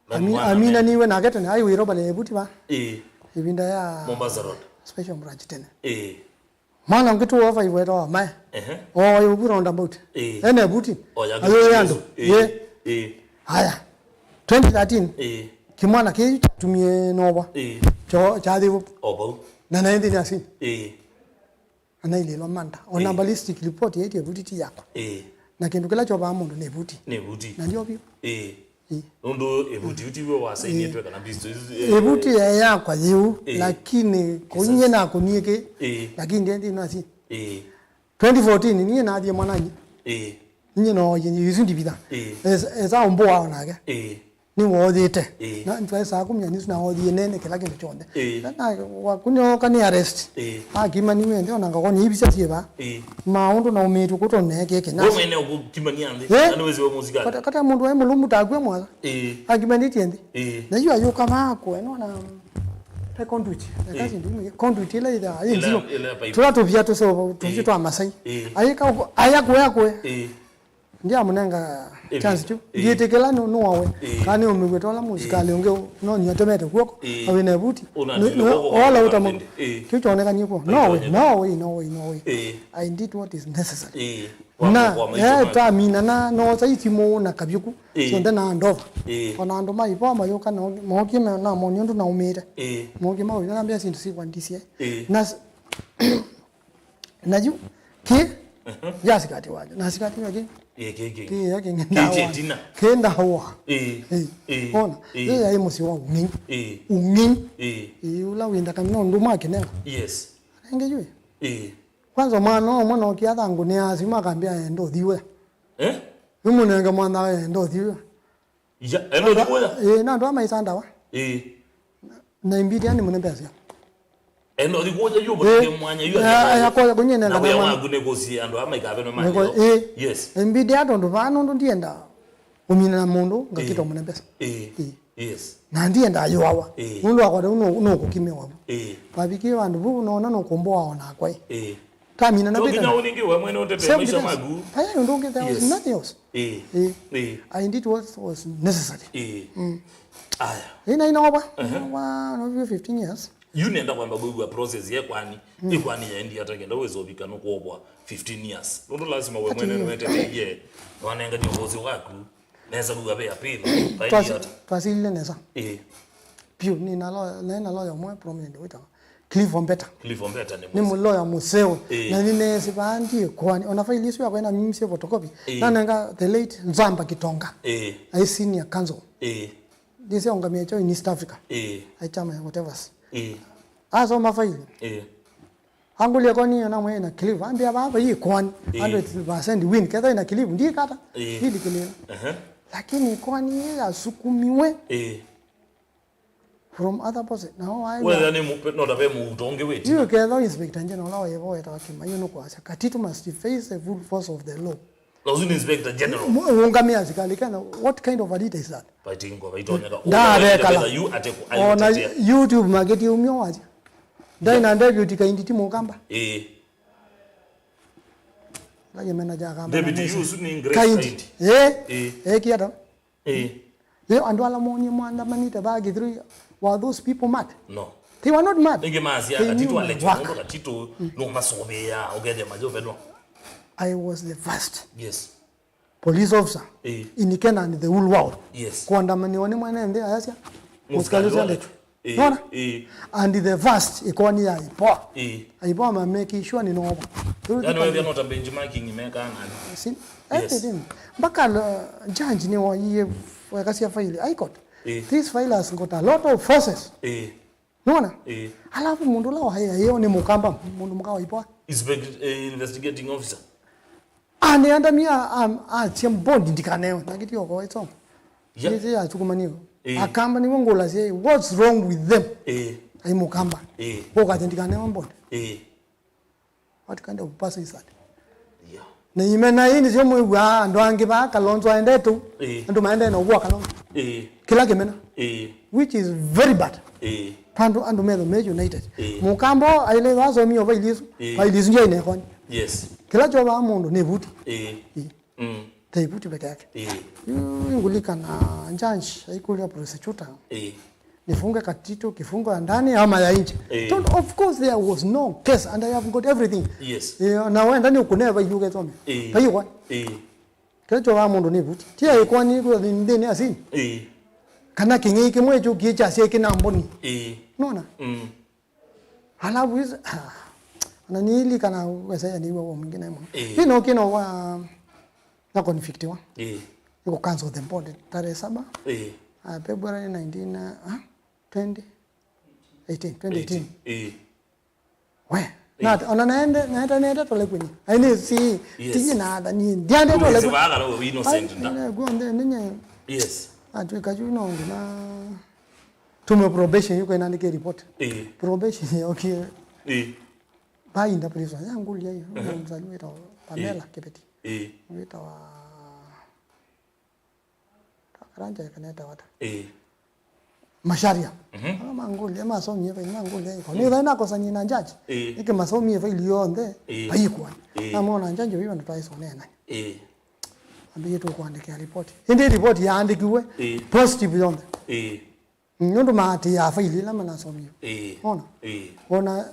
Ami-, amina niwe nake tene ai wĩro bale ebuti ba. Ĩĩ. Ibinda ya Mombasa Road. Special branch tene. Ĩĩ. Mwana ngitu wa five weta wa mae. Ehe. O yo bu roundabout. Ĩĩ. Ene buti. Ayo yandu. Ĩĩ. Ye. Ĩĩ. Haya. Twenty thirteen. Ĩĩ. Kimwana kĩu kyatumie noba. Ĩĩ. Cho cha thibu. Obau. Na na indi nasi. Ĩĩ. Anaililwa manda. Ona ballistic report yaitye vuti ti yakwa. Ĩĩ. Na kĩndũ kĩla kyovaa mũndũ nĩ vuti. Nĩ vuti. Na ndio vyu. Ĩĩ. Ĩĩ. Nũndũ ĩvuti yu tiwe wasainĩtwe kana pisto isu, ĩĩ. Ĩvuti ya yakwa yu, ĩĩ, lakini kũnyie na kũnyie kĩ. Ĩĩ. Lakini ndiye ndio nasi. Ĩĩ. Twenty fourteen niye nathie mwananyi. Ĩĩ. Niye no isu ndivitha. Ĩĩ. Esa, esa umbo wao nake. Ĩĩ. Nĩwoothĩte. Ĩĩ. Na twaĩsaa kũmya nĩsu naothie nene kĩla kĩndũ kyonthe. Ĩĩ. Na, na waku nĩooka nĩ arrest. Ĩĩ. Akima nĩwende ona ngakwa nĩ ivisa syĩva. Ĩĩ. Maũndũ na ũmĩĩtu kũtũ neekĩke. We mwene ũkũkimania nthĩ. Ĩĩ. Na nĩwĩsĩ we mũsikali. Kata, kata mũndũ waĩ mũlũmu takw'a mwaka. Ĩĩ. Akimanĩtie nthĩ. Ĩĩ. Na yu ayũka makwe nona pe conduit. Na, ĩĩ, kasi ndimwe conduit ila ila ĩla nzio. Ila pipe. Tũla tũvia tũseo tũvia twa Masai. Ĩĩ. Ayika aya kwe akwe. Ĩĩ. Ndiamũnenga chance tu. Ĩĩ. Ndiĩtĩkĩla nĩ, nĩ wawe. Ĩĩ. Kana nĩ ũmĩw'e tola mũsikalĩ ũngĩ no nĩ atemete kuoko. Ĩĩ. Awĩ na vuti. Ũna nĩ, nĩ, nĩ kuoko ola kwa ũtamo. Ĩĩ. Kĩu kyonekanie kuo. No way, no way, no way, no way. Ĩĩ. I did what is necessary. Ĩĩ. Na, eh, twamina na, no sa itimũ na kavyuku. Ĩĩ. Syonthe na andova. Ĩĩ. Ona andũ ma ipo mayũka na mokie me na moni ũndũ naumĩte. Ĩĩ. Mokie mawina na mbia sindu sikwa ndisie. Ĩĩ. Na s- Na yu, kĩ? Aha. Ya sikati waja. Na sikati waja. Ĩĩ, kĩ, kĩ. Kĩ ya kĩ. Kĩ ndawa. Kĩ ndawa. Ĩĩ. Ĩĩ. Ĩĩ. Ona. Ĩĩ. Ĩĩ ya mũsi wa ung'inyi. Ĩĩ. Ung'inyi. Ĩĩ. Ĩĩ, ula winda kamina ũndũ ma kĩnengo. Yes. Renge yu. Ĩĩ. Kwanza mwana ũmwe no kia thangu nĩ asi makambia endo thiwe. Eh? Yu mũnenge mwana endo thiwe. Ya, endo thiwe. Ĩĩ, na andũ amaisa ndawa. Ĩĩ. Na imbidi ani mũne mbesa. Endo thiwe yu. Eh, mũteke mwanya yu. Eh, ya kwa kwenye na wĩa waku nĩ kũsi andũ ama ikave no mali. Ĩĩ. Yes. Imbidi ato ndo vano ndo ndienda. Umina na mũndũ ngakitwa mũne mbesa. Ĩĩ. Ĩĩ. Yes. Na ndienda yoawa. Ĩĩ. Mũndũ akwa no no kukime wabu. Ĩĩ. Babiki vandu bu no no kumboa ona kwa. Ĩĩ. Tamina na. Nginya ũningĩ we mwene ũtete maisha maku. Aya, ũndũ ũngĩ, there was nothing else. Ĩĩ. Ĩĩ. Ĩĩ. I did what was necessary. Ĩĩ. Mm. Aya. Ĩna ina oba. Aha. Wa no fifteen years. Yu nenda kwamba kwĩw'a process ye kwani. Mm. Ĩ kwani yaendi ata kenda wĩsovika no kuobwa fifteen years. Nũndũ lazima we mwene nĩweteteie. Wanenganie ũvosi waku. Nesa kuga ve appeal. Twasi- Twasiliile nesa. Eh. Piũ, nĩ na lawyer, naĩ na lawyer ũmwe prominent wĩtawa Cliff Ombeta. Cliff Ombeta nĩ Nĩ mũloya mũseo. Eh. Na nĩneesĩ vaa ndiĩ koani. Ona faili isu yakwa ĩna mimi syĩ photocopy. Eh. Nanenga the late Nzamba Kitonga. Eh. Aĩ senior counsel. Eh. Ndĩsĩ aũngamĩa kyaũ in East Africa. Eh. Aĩ kyama ya whatevers. Eh. Asoma faili. Eh. Angũlya koani ĩyo namwĩa ĩna cliff. Ambĩa vaa vai koani. Eh. Hundred percent win. Ketha ĩna cliff. Ndikata. Eh. Ndikĩlĩla. Aha. Lakini koani ĩyo yasukumiwe. Eh. From other person. Nao waĩ Whether nĩ mu- no ta ve mũuto ũngĩ wĩti. Yu ketha Inspector General wa yevo wetawa Kimaiyo nũkwasya, Katito must face the full force of the law. Na ũsu nĩ Inspector General. Mu- Ũngamĩa asikalĩ kana, what kind of a leader is that? Vaitingwa vaitonyeka. Ndavekala. Yu ateku Ona aitetea. YouTube maketi umio waja. Ndai na David Kaindi ti Mũkamba. Eh. Ndagĩmena ja kamba David na yu ũsu nĩ Grace Kaindi. Kaindi. Eh. Eh. Eh, kiata. Eh. Leo andũ ala monie mwandamanĩte vaa Gĩthũri, were those people mad? No. They were not mad. Ĩngĩ maasya They knew Katito my alekya work. Mũndũ Katito no masovea ũkethĩa majovenwa. I was the first Yes. police officer Eh. in Kenya and the whole world. Yes. Kũandamaniwa nĩ mwene nthĩ ayasya Mũsikali mũsikali ũsu ũsu aletwe. Eh, Nona? Eh. And the first ĩkoani ya IPOA. Eh. IPOA ma make sure nĩ nova. Yani wethia no ta benchmarking mekaa nani? Sin- Yes. Everything. Mpaka uh, judge nĩ waie wekasya file. High Court. Eh. This file has got a lot of forces. Eh. Nona? Eh. Alafu mũndũ ũla waĩ aĩo nĩ Mũkamba, mũndũ mũka wa IPOA. Inspect- eh, investigating officer. Aniandamia am- atia mbondi ndikanewe. Nakiti oko ito. Yeah. Nĩsĩ yasukumanio. Eh. Akamba nĩwe ngũlasya, what's wrong with them? Eh. Ai Mũkamba. Eh. Ũkatĩ ndikanewe mbondi. Eh. What kind of person is that? Yeah. Na imena ii nĩsyo mwĩw'aa andũ angĩ vaa Kalonzo aendete ũu. Eh. Andũ maendee na ũvũa Kalonzo. Eh. Kĩla kĩmena. Eh. Which is very bad. Eh. Pandũ andũ metho me united. Eh. Mũkamba aile asomio vaili isu. Eh. Vaili isu ndio inekoni. Yes. Kĩla kyovaa mũndũ nĩ vuti. Eh. Eh. Mm. Taivuti peke yake. Eh. Yu ngulikana judge aikũlya prosecutor. Eh. Nifunge Katito, kifungo ya ndani ama ya nje. Eh. Told, of course there was no case and I have got everything. Yes. Eh, na wenda nĩ ũkũneva iluke tome. Eh. Paiwa. Eh. Kĩla kyovaa mũndũ nĩ vuti. Ti aĩkwani kwa nthĩnĩ asini. Eh. Kana kĩng'ei kĩmwe kyu kĩkyasya kĩna mboni. Eh. Nona? Mm. Alafu hizi, ah, na nili kana wesa ya niwa wa mwingine mwa. Eh. Hii no kino wa na convictiwa. Eh. Niko cancel the bond tarehe saba. Eh. Ah, February nineteen, ah, twenty eighteen, twenty eighteen. Eh. We. Eh. Na ona naende naende naende tole kwenye. Aini si Yes. Tiji na ada ni ndiande tole Kumbe kwenye. Sivaka na we innocent nda. Ina guonde ninye. Yes. Atwika juu no na tume probation yuko inandike report. Eh. Probation yokie. Eh. Bainda prison ya ngũlya yu. Ehe. Mzali wĩtawa Pamela Eh. Kibeti. Eh. Wĩtawa Karanja kaneta wata. Eh. Masharia. Mhm. Ala mangũlya masomie vai mangũlya iko. Nĩ vai nakosanie na judge. Eh. Nĩkĩ masomie vai yonthe. Eh. Vaikwa. Eh. Na mona judge viva ndo twaisonea nani. Eh. Ambie tu kuandika report. Indi report yaandikiwe Eh. positive yonthe. Eh. Nũndũ maatĩĩaa faili ila manasomie. Ĩĩ. Ona? Ĩĩ. Ona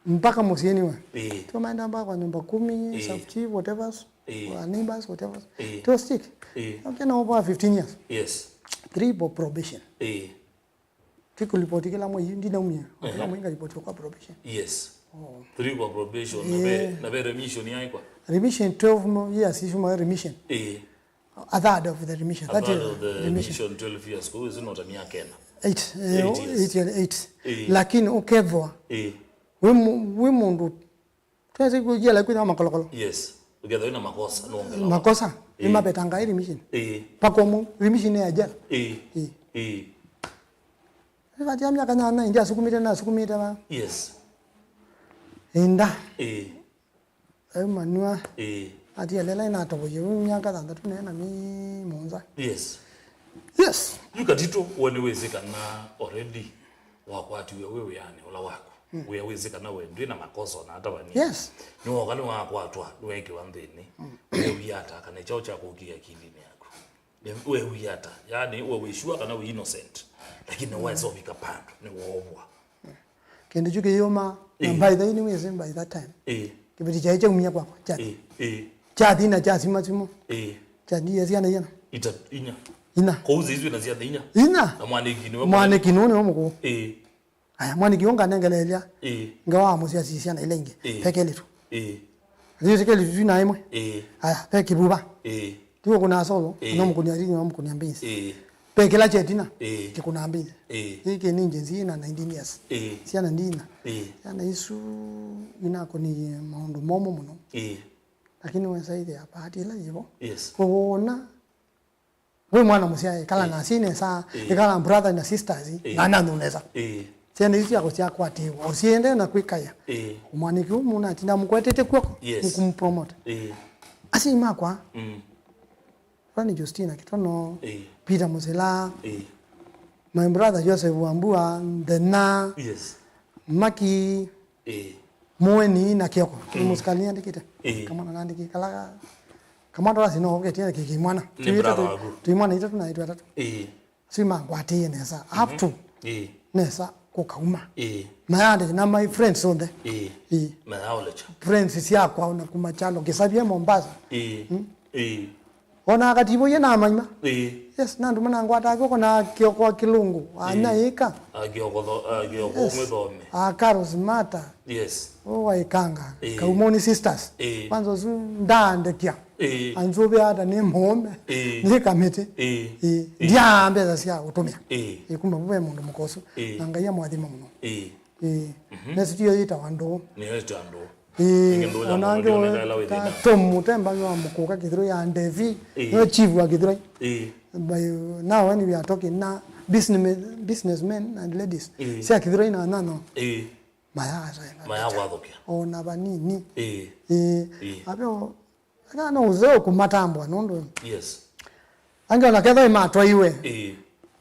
mpaka mũsyĩ nĩwe. Ĩĩ. Tio maenda mpaka kwa nyumba kumi, Ĩĩ. Sub chief, whatever, Ĩĩ. Kwa neighbors, whatever. Ĩĩ. Tio stick. Ĩĩ. Okay, na over fifteen years. Yes. Three for probation. Ĩĩ. Tikulipoti kila mwei, ndinaumia. Kila Ehe. Mwei ngalipoti kwa probation. Yes. Oh. Three kwa probation, na ve, Ĩĩ. Na ve remission yaikwa? Remission twelve mo-, years, ishuma remission. Ĩĩ. A third of the remission. A third of the remission, twelve years. Kwa hiyo zino ta miaka ĩna. Eight, eh, Eight years. Eight year, eight. Eh. Lakini ũkethwa Eh. Wĩ mu-, wĩ mũndũ, twese kũjela kwĩna makolokolo. Yes. Ũkethwa wĩna makosa, no ngela. Makosa, Eh. Nĩ mapetanga remission. Eh. Pakomo, remission ya jela. Eh. Eh. Eh. Vatia miaka nyanya, indi asukumite na asukumite va. Yes. Inda. Eh. Ayu manua. Ĩĩ. Atia lela inatovoie yu myaka thanthatũ nena mi mũonza. Yes. Yes. Yu Katito, we nĩwĩsĩ kana already wakwatiwe wĩ wĩanĩ ũla waku. Mm. Wĩa wĩsĩ kana we ndwĩ na makosa ona atavanie. Yes. Nĩwoka nĩwakwatwa, nĩwekiwa nthĩnĩ. Mm. Weewia ata kana kyaũ kyakũkie akilinĩ yaku? Weewia ata? Yaani, we wĩ sure kana wĩ innocent. Lakini Mm. Waesa ũvika pandũ, nĩwoovwa. Kĩndũ kyu kĩyũma, na Ĩĩ. By the way, nĩwĩsĩ by that time. Ĩĩ. Kĩveti kyaĩ kyaumia kwakwa, kyathi. Ĩĩ, ĩĩ. Kyathi na kyasima simũ. Ĩĩ. Kyathi ya syana iana. Ita, inya. Ina. Kũu zĩsu na syathĩ inya. Ina. Na mwanĩki nĩwe. Mwanĩki nũũ nĩwe mũkũũ. Ĩĩ. Aya, mwanĩki ũũ nganengeleelya. Ĩĩ. Ngewa wa mũsyasya syana ila ingĩ. Ĩĩ. Ve kelĩ tu. Ĩĩ. Ndio kelĩ tu na ĩmwe. Ĩĩ. Aya, ve kĩvuva. Ĩĩ. Tiwe kuna solo, ĩĩ, no mũkũnia rini, no mũkũnia beans. Ĩĩ. Ve kĩla kyetina, ĩĩ, kĩkuna beans. Ĩĩ. Hii kĩni Gen Z ina nineteen years. Ĩĩ. Syana ndina. Ĩĩ. Syana isu inakũnie maũndũ momũ mũno. Ĩĩ. Lakini wesa ithĩa party ila yĩvo. Yes. Kũwona wĩ mwana mũsyae, ĩkala, ĩĩ, na asyai nesa, ĩĩ, ĩkala na brothers na sisters, ĩĩ, na anyanyae nesa. Ĩĩ. Syana isu syakwa syakwatĩĩwa, ũsiende na kwĩkaĩa. Ĩĩ. Mwanĩki ũũ mũnatinda mũkwetete kw'oko, yes, mũkũmũpromote. Ĩĩ. Asyai makwa, mm, Rani Justina Kĩtono, ĩĩ, Peter Mũsila, ĩĩ, my brother Joseph Wambua, Nthena, yes, Maki, ĩĩ, Mũeni na Kĩoko. Nĩ, mm, mũsikali nĩandĩkĩte. Ĩĩ. Kamwana nandĩkĩte kala ka-, kamwana wasi no ũketie kĩkĩ mwana. Nĩ brother waku. Tũi mwana itatũ na aitũ atatũ. Ĩĩ. Si mangwatĩĩe nesa. Up to, mhm, ĩĩ, nesa kũkauma. Ĩĩ. Mayandĩkĩte na my friends onthe. Ĩĩ. Ĩĩ. Mayaolecha. Friends syakwa ona kuma kyalo kĩsavye Mombasa. Ĩĩ. Mm. Ĩĩ. Ona akativo ye na maima. Ĩĩ. Yes, na andũ manangwataa kw'oko na Kĩoko wa Kĩlũngũ, ĩĩ, anyaĩka. A Kĩoko tho-, a Kĩoko, yes, mwĩthome. A Carol Smata. Yes. Ũũ waikanga. Ĩĩ. Kaumoni sisters. Ĩĩ. Kwanza ũsu ndaandĩkya. Ĩĩ. Anzũvĩa ata nĩ mũũme. Ĩĩ. Nĩ kamĩtĩ. Ĩĩ. Ĩĩ. Ĩĩ. Ndiaa mbesa sya ũtũmĩa. Ĩĩ. Ĩĩ, kuma vu ve mũndũ mũka ũsu. Ĩĩ. Na Ngai amũathima mũno. Ĩĩ. Ĩĩ. Mhm. Nesi tiyo yĩtawa ndũũ. Nĩyo yĩtawa ndũũ. Ĩĩ, ĩngĩ ndũũ ya ona mũndũ angĩ ndĩoneka ĩla wĩ ta thĩna. Tom Mũtemba wa Mũkũka Kĩthĩrwa ya Ndevi, ĩĩ, nĩwe chief wa Kĩthĩrwa. Ĩĩ. By now when we are talking na businessmen, businessmen and ladies, ĩĩ, sya Kĩthĩrwa ina nano. Ĩĩ. Mayaasaĩva. Mayakwathũkĩa. Ona vanini. Ĩĩ. Ĩĩ. Ĩĩ. Aveo, aka no ũseo kũmatambwa nũndũ. Yes. Angĩ ona kethwa imatwaiwe. Ĩĩ.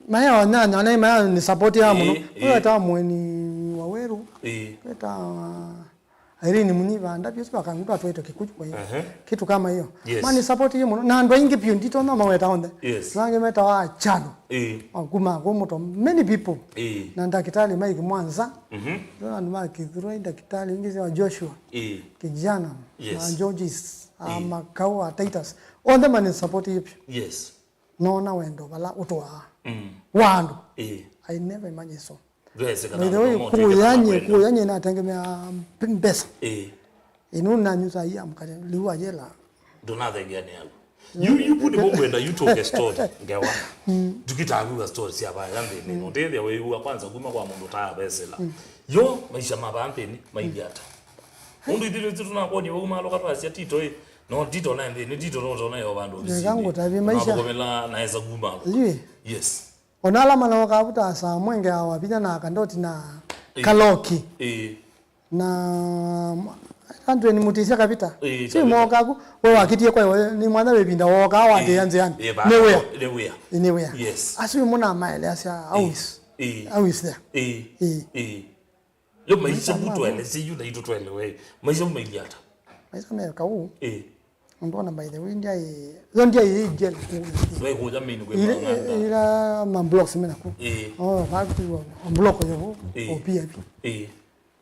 Maya onyanya, ona maya nĩ support ya mũno. Ĩĩ, ĩĩ. Weta Mũeni Waweru. Ĩĩ. Weta Irene Mũnyivanda, pia sio akangu twatwaitwe Kikuyu kwa hiyo. Aha. Kitu kama hiyo. Yes. Mani support hiyo mũno. Na andũ aingĩ piũ nditonya maweta onthe. Yes. Na angĩ metawa Chalo. Ĩĩ. Kuma kwa mũto. Many people. Ĩĩ. Na ndakitali Mike Mwanza. Mhm. Ndio andũ ma Kĩthĩrwa, ndakitali ingĩ wa Joshua. Ĩĩ. Kijana. Yes. Na Georges. Ĩĩ. Makau, a Titus. Onthe mani support hiyo piũ. Yes. Noona wendo vala ũtũaa. Mm. Wa andũ. Ĩĩ. I never imagine so. Ndwesĩ kana. By the way, andũ no kũya nyie, kũya nyie natengemea mb-, mbesa. Ĩĩ. Ĩnu nanyusa iya mkate, liu ajela. Ndũnathengeanĩa. You, you put hivyo kwenda, you talk a story, ngewa. Mm. Tukitaviwa story sya vaya nthĩnĩ. Mm. Ũtethia wĩw'a kwanza kuma kwa mũndũ ũtaavesela. Mm. Yo, maisha ma vaya nthĩnĩ, maithi ata? Ũndũ ithyĩ tũnakwoni vau maloka twasya Tito ĩ, no Tito na nthĩ, nĩ Tito no tona yo vandũ. Nĩka ngũtavye maisha. Kũmĩla na esa kuma. Yu. Yes. Ona ala manoka avuta saa mwenge awa vinya na kandoti na, ĩĩ, kaloki. Ĩĩ. Na andũ ni mutisia kavita. Ĩĩ, si kavita. Moka ku, we wakitie kwa we, ni mwana we vinda woka wa, ĩĩ, ndia nziani. Ĩĩ, ba-, ni wea. Ni wea. Ni wea. Yes. Asu muna maele asia, ĩĩ, how is? Ĩĩ. How is there? Ĩĩ. Ĩĩ. Ĩĩ. Yo maisha. Maisha mbu ma twelese yu na itu twelewe. Maisha maithi ata? Maisha me kau. Eh. Ndona by the way, ndia i, yo ndia i jela. Wewe kuja mimi kwa. Ile, ile ma blocks mimi naku. Eh. Oh, back to block yo. Eh. O P I P. Eh.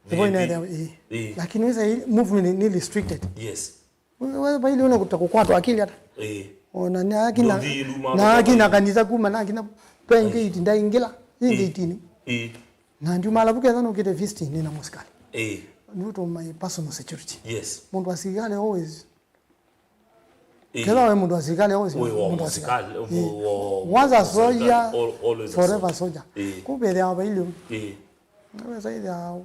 Hivyo inaenda, eh. Eh. Lakini sasa hii movement ni restricted. Yes. Wewe, wewe, vaili una kuta kukwatwa akili hata. Eh. Ona ni akina, ndio vi luma na akina kanisa kuma na akina penge iti ndaingila, ingi itini. Eh. Na ndio mala vuke thano kite fifteen ni na musikali. Eh. Due to my personal security. Yes. Mundu wa sikali always. Eh. Kila we mundu wa sikali always. Uwe wa mundu wa sikali. Sikali, eh, wa, wa, once a soldier, al-, always a forever soldier. Eh. Kumbe ya vaili. Eh. Naweza ĩthĩa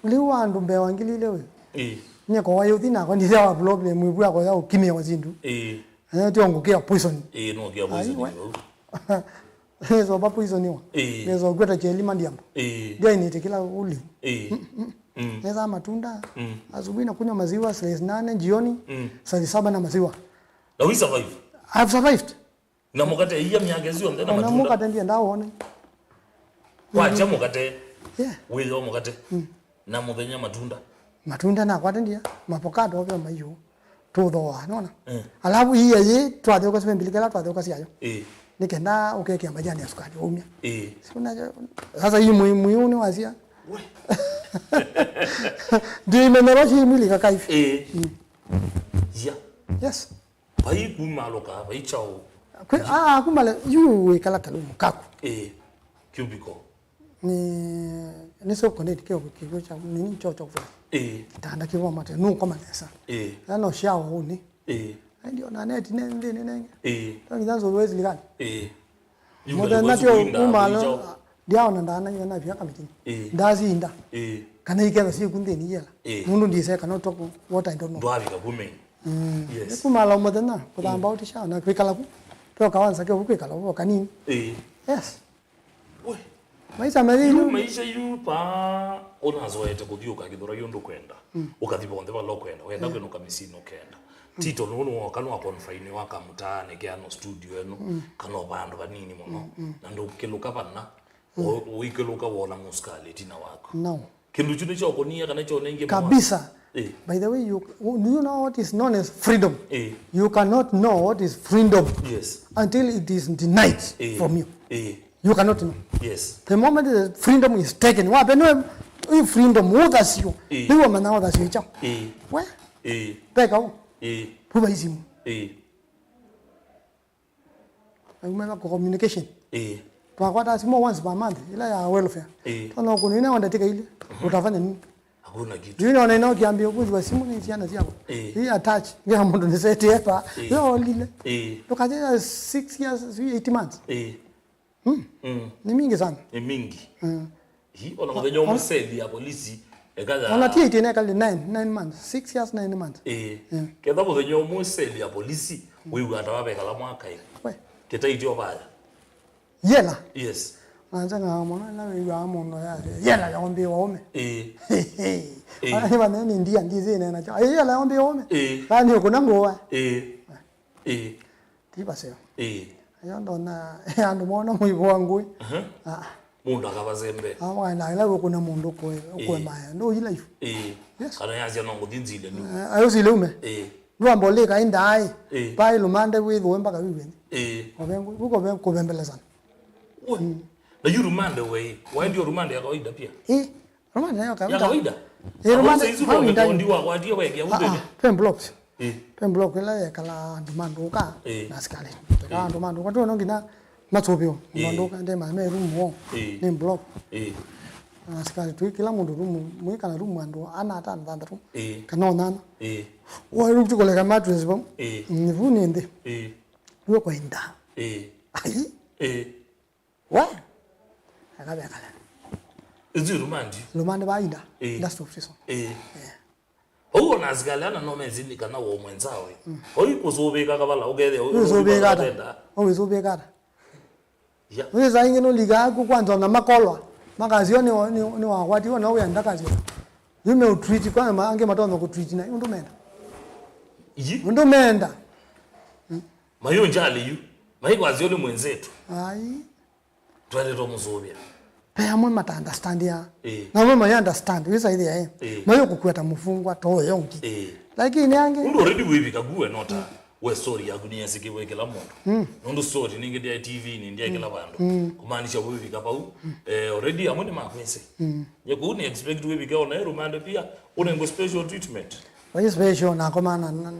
lĩu andũ mbee wa ngili ilĩ wĩ. Ĩĩ. Nyie kowa yũthi nakwa ndithĩa wa problem ĩvu akoya ũkimĩwa syĩndũ. Ĩĩ. Eh, tio ngũkĩa poison. Ĩĩ, no kĩa poison. Aiwe. Nĩsoba poison wa. Ĩĩ. Nĩsokweta cheli mandiambo. Ĩĩ. Ndio inĩte kila uli. Ĩĩ. Mm, mm. Mm. Nesa matunda. Mm. Asubuhi nakunywa maziwa saa nane jioni. Mm. Saa saba na maziwa. Na we survive? I've survived. Na mũkate, ia myaka ĩsu yonthe na matunda. Ona mũkate ndienda wone. Kwakya mũkate. Yeah. Wĩyo mũkate. Mm. Na mũthenya matunda. Matunda nakwata ndia, mavocado ovyo mayu. Tuthoa, nona? Eh. Alafu iya yi twatheuka sipembili kela twatheuka siayo. Eh. Nikenda ukekea majani ya sukari waumia. Eh. Sasa hii mwi-, mwiuni wasia. We. Ndio imenyerwa hii mwili kaka hivi. Eh. Mm. Yeah. Yes. Vai kumalũka, vai kyaũ? Kwĩ, ah, kumale, yu wĩkala ta room kaku. Ĩĩ. Cubicle. Nĩ, nĩ self contained kĩo kĩw'o kya nini kyo kyo kyo. Ĩĩ. Kitanda kĩw'o mate, nũkoma nesa. Ĩĩ. Na no shower ũnĩ. Ĩĩ. Ndio na neti ne nthĩnĩ nenge. Ĩĩ. Ndio nginya nzũlũ wezi ligani. Ĩĩ. Mũthenya tyo kumalo ndiaona ndana iwe na vya kamiti. Ĩĩ. Ndazinda. Ĩĩ. Kana iketha siku nthĩnĩ yela. Ĩĩ. Nundu ndiseka no talk what I don't know. Ndwavika kumeni. Mm. Yes. Nĩ kumala mũthenya kũthamba ũtisha na kwĩkala ku. Twoka wanza kyo kwĩkala ku kanini. Ĩĩ. Yes. We. Maisha methĩnu. Yu maisha yu pa ũnazoete kũthiũka kĩthũra yu ndũkwenda. Mm. Ũkathi vonthe vala ũkwenda. Wenda kwĩnũka mĩsyĩnĩ ũkenda. Tito nũũ nĩwoka nwa confine wa kamũtaanĩ ke ano studio eno. Mm. Kana vandũ vanini mũno. Mm, mm. Na ndũkĩlũka vana. Mm. Ũikĩlũka wona mũsikali tina waku. No. Kĩndũ kyu nĩkyokonie kana kyonengie mawazo. Kabisa. Eh. By the way, you, do you know what is known as freedom? Eh. You cannot know what is freedom Yes. until it is denied Eh. from you. Eh. You cannot know. Yes. The moment the freedom is taken, wape no hii freedom uthasio. Eh. Ndio maana uthasio chao. Eh. We, Eh. peka u. Eh. Puba isimu. Eh. Aumela kwa communication. Ĩĩ. Twakwataa simũ once per month, ila ya welfare. Ĩĩ. Tona kũnina wa dakika ile. Utafanya nini? Hakuna kitu. Yule ona ino kiambia kuziwa simu ni siana siako. Ĩĩ. Hii attach. Ngia mundu ni set epa. Ĩĩ. Yo lile. Ĩĩ. Tukaje six years, sijui eight months. Ĩĩ. Hmm. Mm. Ni mingi sana. Ni mingi. Mm. Hi, ona mũthenya ũmwe seli ya polisi ĩkatha. Ona ti eight, ĩnekali nine, nine months, six years, nine months. Eh. Yeah. Ketha mũthenya ũmwe seli ya polisi wĩw'a ata wavekala mwaka ĩ. We. Kĩtaityo vaya. Yela. Yes. Nanze ng'aa mũno ĩla wĩw'aa mũndũ ya yela yaombĩwa ũme. Eh. Eh. Ona nĩ vanene ndia ndizi nena cho. Yela yaombĩwa ũme. Eh. Vani ũkuna ngũa. Eh. Eh. Ti vaseo. Eh. Ayo ndona andũ mona mũivo wa ngũĩ. Aha. Ah. Mũndũ akavazembe. Ah, mwana ila wĩkũna mũndũ kwe kwe Eh. maya. Ndo yi life. Eh. Yes. Kana yazia no ngũthi nzile ndu. Eh, ayo sile ume. Eh. Ndwamba ũlĩka indaĩ. Eh. Pai lumande wĩthũe mpaka wiwe. Eh. Kove ngũĩ, kove kuvembelezana. We. Na yu rumande we. Wae ndio rumande ya kawaida pia. Eh. Rumande nayo kawaida. Ya kawaida. Eh, rumande. Saizi kwa mtondi wa kwa dia weke Ah, ah, utoke. Pen blocks. Eh. Pen block ila yekala andũ ma ndũka Eh. na asikali. Teka andũ ma ndũka tu no nginya masũvĩo. Eh. Ma ndũka nde ma me room wo. Eh. Nĩ block. Eh. Na asikali tu kila mũndũ room, mwĩ kana room andũ ana atano thanthatũ. Eh. Kana onana. Eh. Wa room tu koleka mattress bo. Eh. Ni vuni ndi. Eh. Wo kwa inda. Eh. Ai. Eh. We. Akabekala. Izu rumandi. Lumande baida. Eh. Dust of prison. Eh. Eh. Ou ona asikali ana no mezi ni kana wo mwenzawe. Ou kusubika kabala ukethia. Kusubika ata. Kusubika ata. Ya. Wewe saa ingĩ nũlikaa ku kwanza na makolwa. Makasio ni ni ni wakwatiwa na uya ndakasio. Yume utreat kwa ma ange matono kutreat na undu menda. Yi. Undu menda. Mayo njali yu. Mai kwasio ni mwenzetu. Ai. Twaĩle tũmũsũvĩa. Ve amwe mata understandia. Ĩĩ. Na amwe maya understand, wĩsa ĩthĩa ĩ. Ĩĩ. Mayo kũkweta mũfungwa toyo ũngĩ. Ĩĩ. Lakini angĩ. Ũndũ already wĩvika kuwe nota. We story yaku nĩyasĩkĩwe kĩla mũndũ. Mm. Nũndũ story nĩngĩ ndya T V nĩ ndya kĩla vandũ. Mm. Kumaanisha wĩvika vau. Eh, already amwe nĩmakwĩsĩ. Mm. Nye kũu nĩ expect wĩvike ona ĩ rumande pia, ũnengwe special treatment. Vai special nakomana na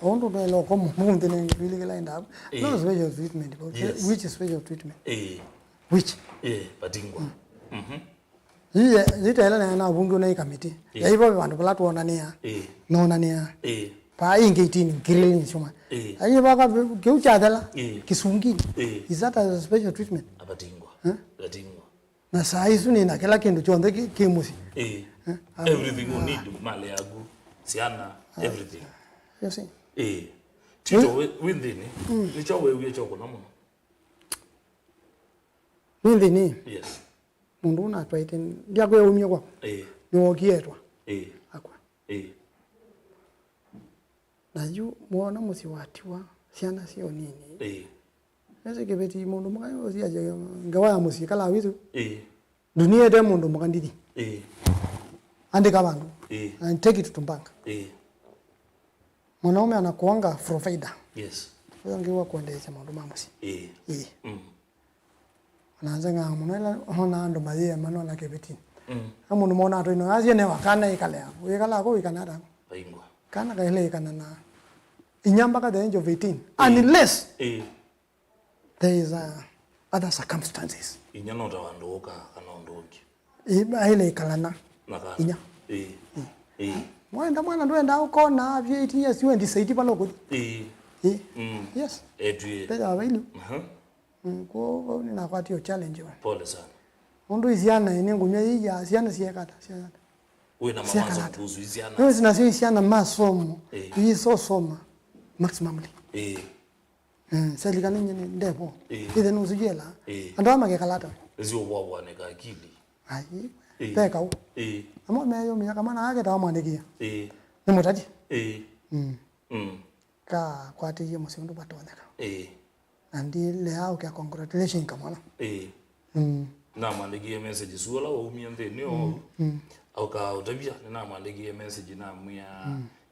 ũndũ twela ũko mũnthĩ nengĩ twĩlĩkĩla endavu. No special treatment. Yes. Which is special treatment? Eh. Which? Eh, patingwa. Mhm. Iye zitaela na na bunge na ikamiti. Eh. Yaivo vandu pala tuonania. Eh. Nonania. Eh. Pa inge itini ngirili nchuma. Eh. Ayi vaka kiu chathela. Eh. Kisungini. Eh. Is that a special treatment? Apatingwa. Eh? Patingwa. Na saa isu nina kila kindu kyonthe ki, ki musi. Eh. Eh? Everything you need, mali yaku, siana, everything. You see? Eh. Tito, we, we nthini. Nicho we uye choko na muno. Ni nthini. Yes. Mundu una twaite ndiakwe umye kwa. Eh. Ni wokietwa. Eh. Akwa. Eh. Na yu mwana mũsyĩ watiwa syana syo nini. Ĩĩ. Ese kĩveti mũndũ mũka ũsiasya ngewa ya mũsyĩ kala witũ. Ĩĩ. Dunia ĩte mũndũ mũka ndithi. Ĩĩ. Andĩka vandũ. Ĩĩ. And take it to bank. Ĩĩ. Mwanaume anakuanga provider. Yes. Ũyo ngiwa kuendeesya maũndũ ma mũsyĩ. Ĩĩ. Ĩĩ. Mm. Ona nzeng'aa mũno ĩla ona andũ mayĩema nona kĩvĩtinĩ. Mm. Na mũndũ mona atũino asie ne wakana ĩkalea. Wĩkalaa ko wĩkana ata? Vaingwa. Kana kaĩle ĩkana na inya mpaka the age of eighteen. Ĩĩ. Unless ĩĩ. There is, uh, other circumstances. Inya no ta wandũ ũka kana ũndũ ũngĩ. Ĩ, aile ikalana. Na kana. Inya. Ĩ. Ĩ. Mwenda mwana ndwenda ũkona avyo eighteen years you and decide pala ũkũthi. Ĩ. Ĩ. Mm. Yes. Etwie. Pesa availu. Aha. Mm, kwa ni nakwatia challenge wa. Pole sana. Ũndũ isiana ini ngumya hii ya siana siekata, siekata. Wĩna mawazo kuhusu isiana. Ndio zinasio isiana masomo. Ĩ. Isosoma maximumly. Ĩ. Mm, serikali nyinyi ndevo. Ĩ. Ithe nusu jela. Ĩ. Andũ ama kekalata. Ezi obwabwa ne kakili. Ai. Ĩ. Peka u. Ĩ. Amo meyo miaka mana ake ta mwandikia. Ĩ. Ni mutati. Ĩ. Mm. Mm. Ka kwatiye musi undu batonyeka. Ĩ. Na ndilea ukia congratulation kamwana. Ĩ. Mm. Namwandikie message suala waumia nthĩnĩ o. Mm. Auka utavia ninamwandikie message namwia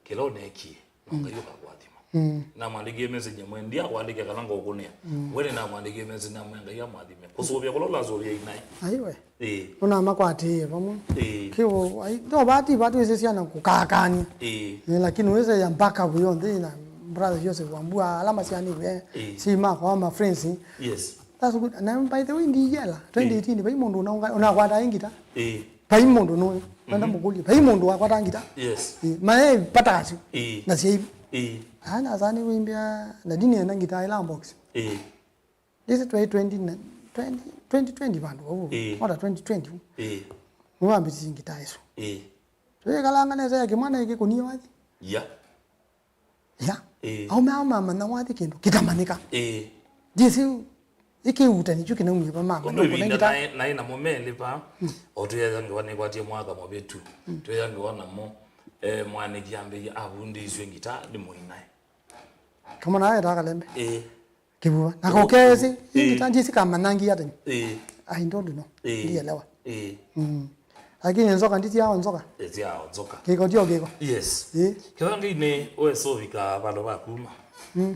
kila unekie. No Ngai ũkakwathima. Mm. Namwandikie message mwe ndiakwandĩke kana ngũkũnĩa. Mm. We nĩnamwandikie message namwe Ngai amwathime. Kũsũvĩa kũla ũlasũvĩa inaĩ. Aiwe. Ĩĩ. Nũnamakwatĩĩe vamwe. Ĩĩ. Kĩu ai no vati vati wĩsĩ syana kũkakany'a. Ĩĩ. Ĩĩ, lakini wĩsĩ ya backup yonthe na brother Joseph Wambua ala masyanĩwe. Ĩĩ. Si makwa ma friends. Yes. That's good. Na by the way ndi yela twenty eighteen vai mũndũ ũnaunga- ũnakwata ingita. Ĩĩ. Vai mũndũ nũĩ wenda mũkũlye vai mũndũ wakwata ngita. Yes. Ĩ, mae patasi. Ĩĩ. Na syaivu. Ĩĩ. Ana sani wimbia na dini ena ngita ila box. Ĩĩ. This twenty twenty na- twenty twenty twenty vandu vau. Ĩĩ. Ota twenty twenty. Ĩĩ. Niwambisi ngita isu. Ĩĩ. Tuikalanga nesa ya kimwana iki kunia wathi. Ya. Ya. Ĩĩ. Aume ao mamanya wathi kindu kikamanyika. Ĩĩ. Jisi ikiuta nikyo kinaumia pa mama. Ũndũ ĩvinda naĩ- naĩ namo melĩ pa o twĩethangĩwa nĩkwatie mwaka mũvĩtu twĩethangĩwa namo eh, mwanĩki ambĩie avundĩisw'e ngita nĩ mũinaĩ. Kama nawe ta kalembe. Ĩĩ. Kivuva. Na kokesi, ĩĩ, ingita njisi kamanangi ata. Ĩĩ. I don't know. Ĩĩ. Ndielewa. Ĩĩ. Mm. Lakini nzoka nditi yao nzoka. Ĩĩ, yao nzoka. Kiko tio kiko. Yes. Ĩĩ. Kĩvangi-inĩ wesovika vandũ va kuma. Mm.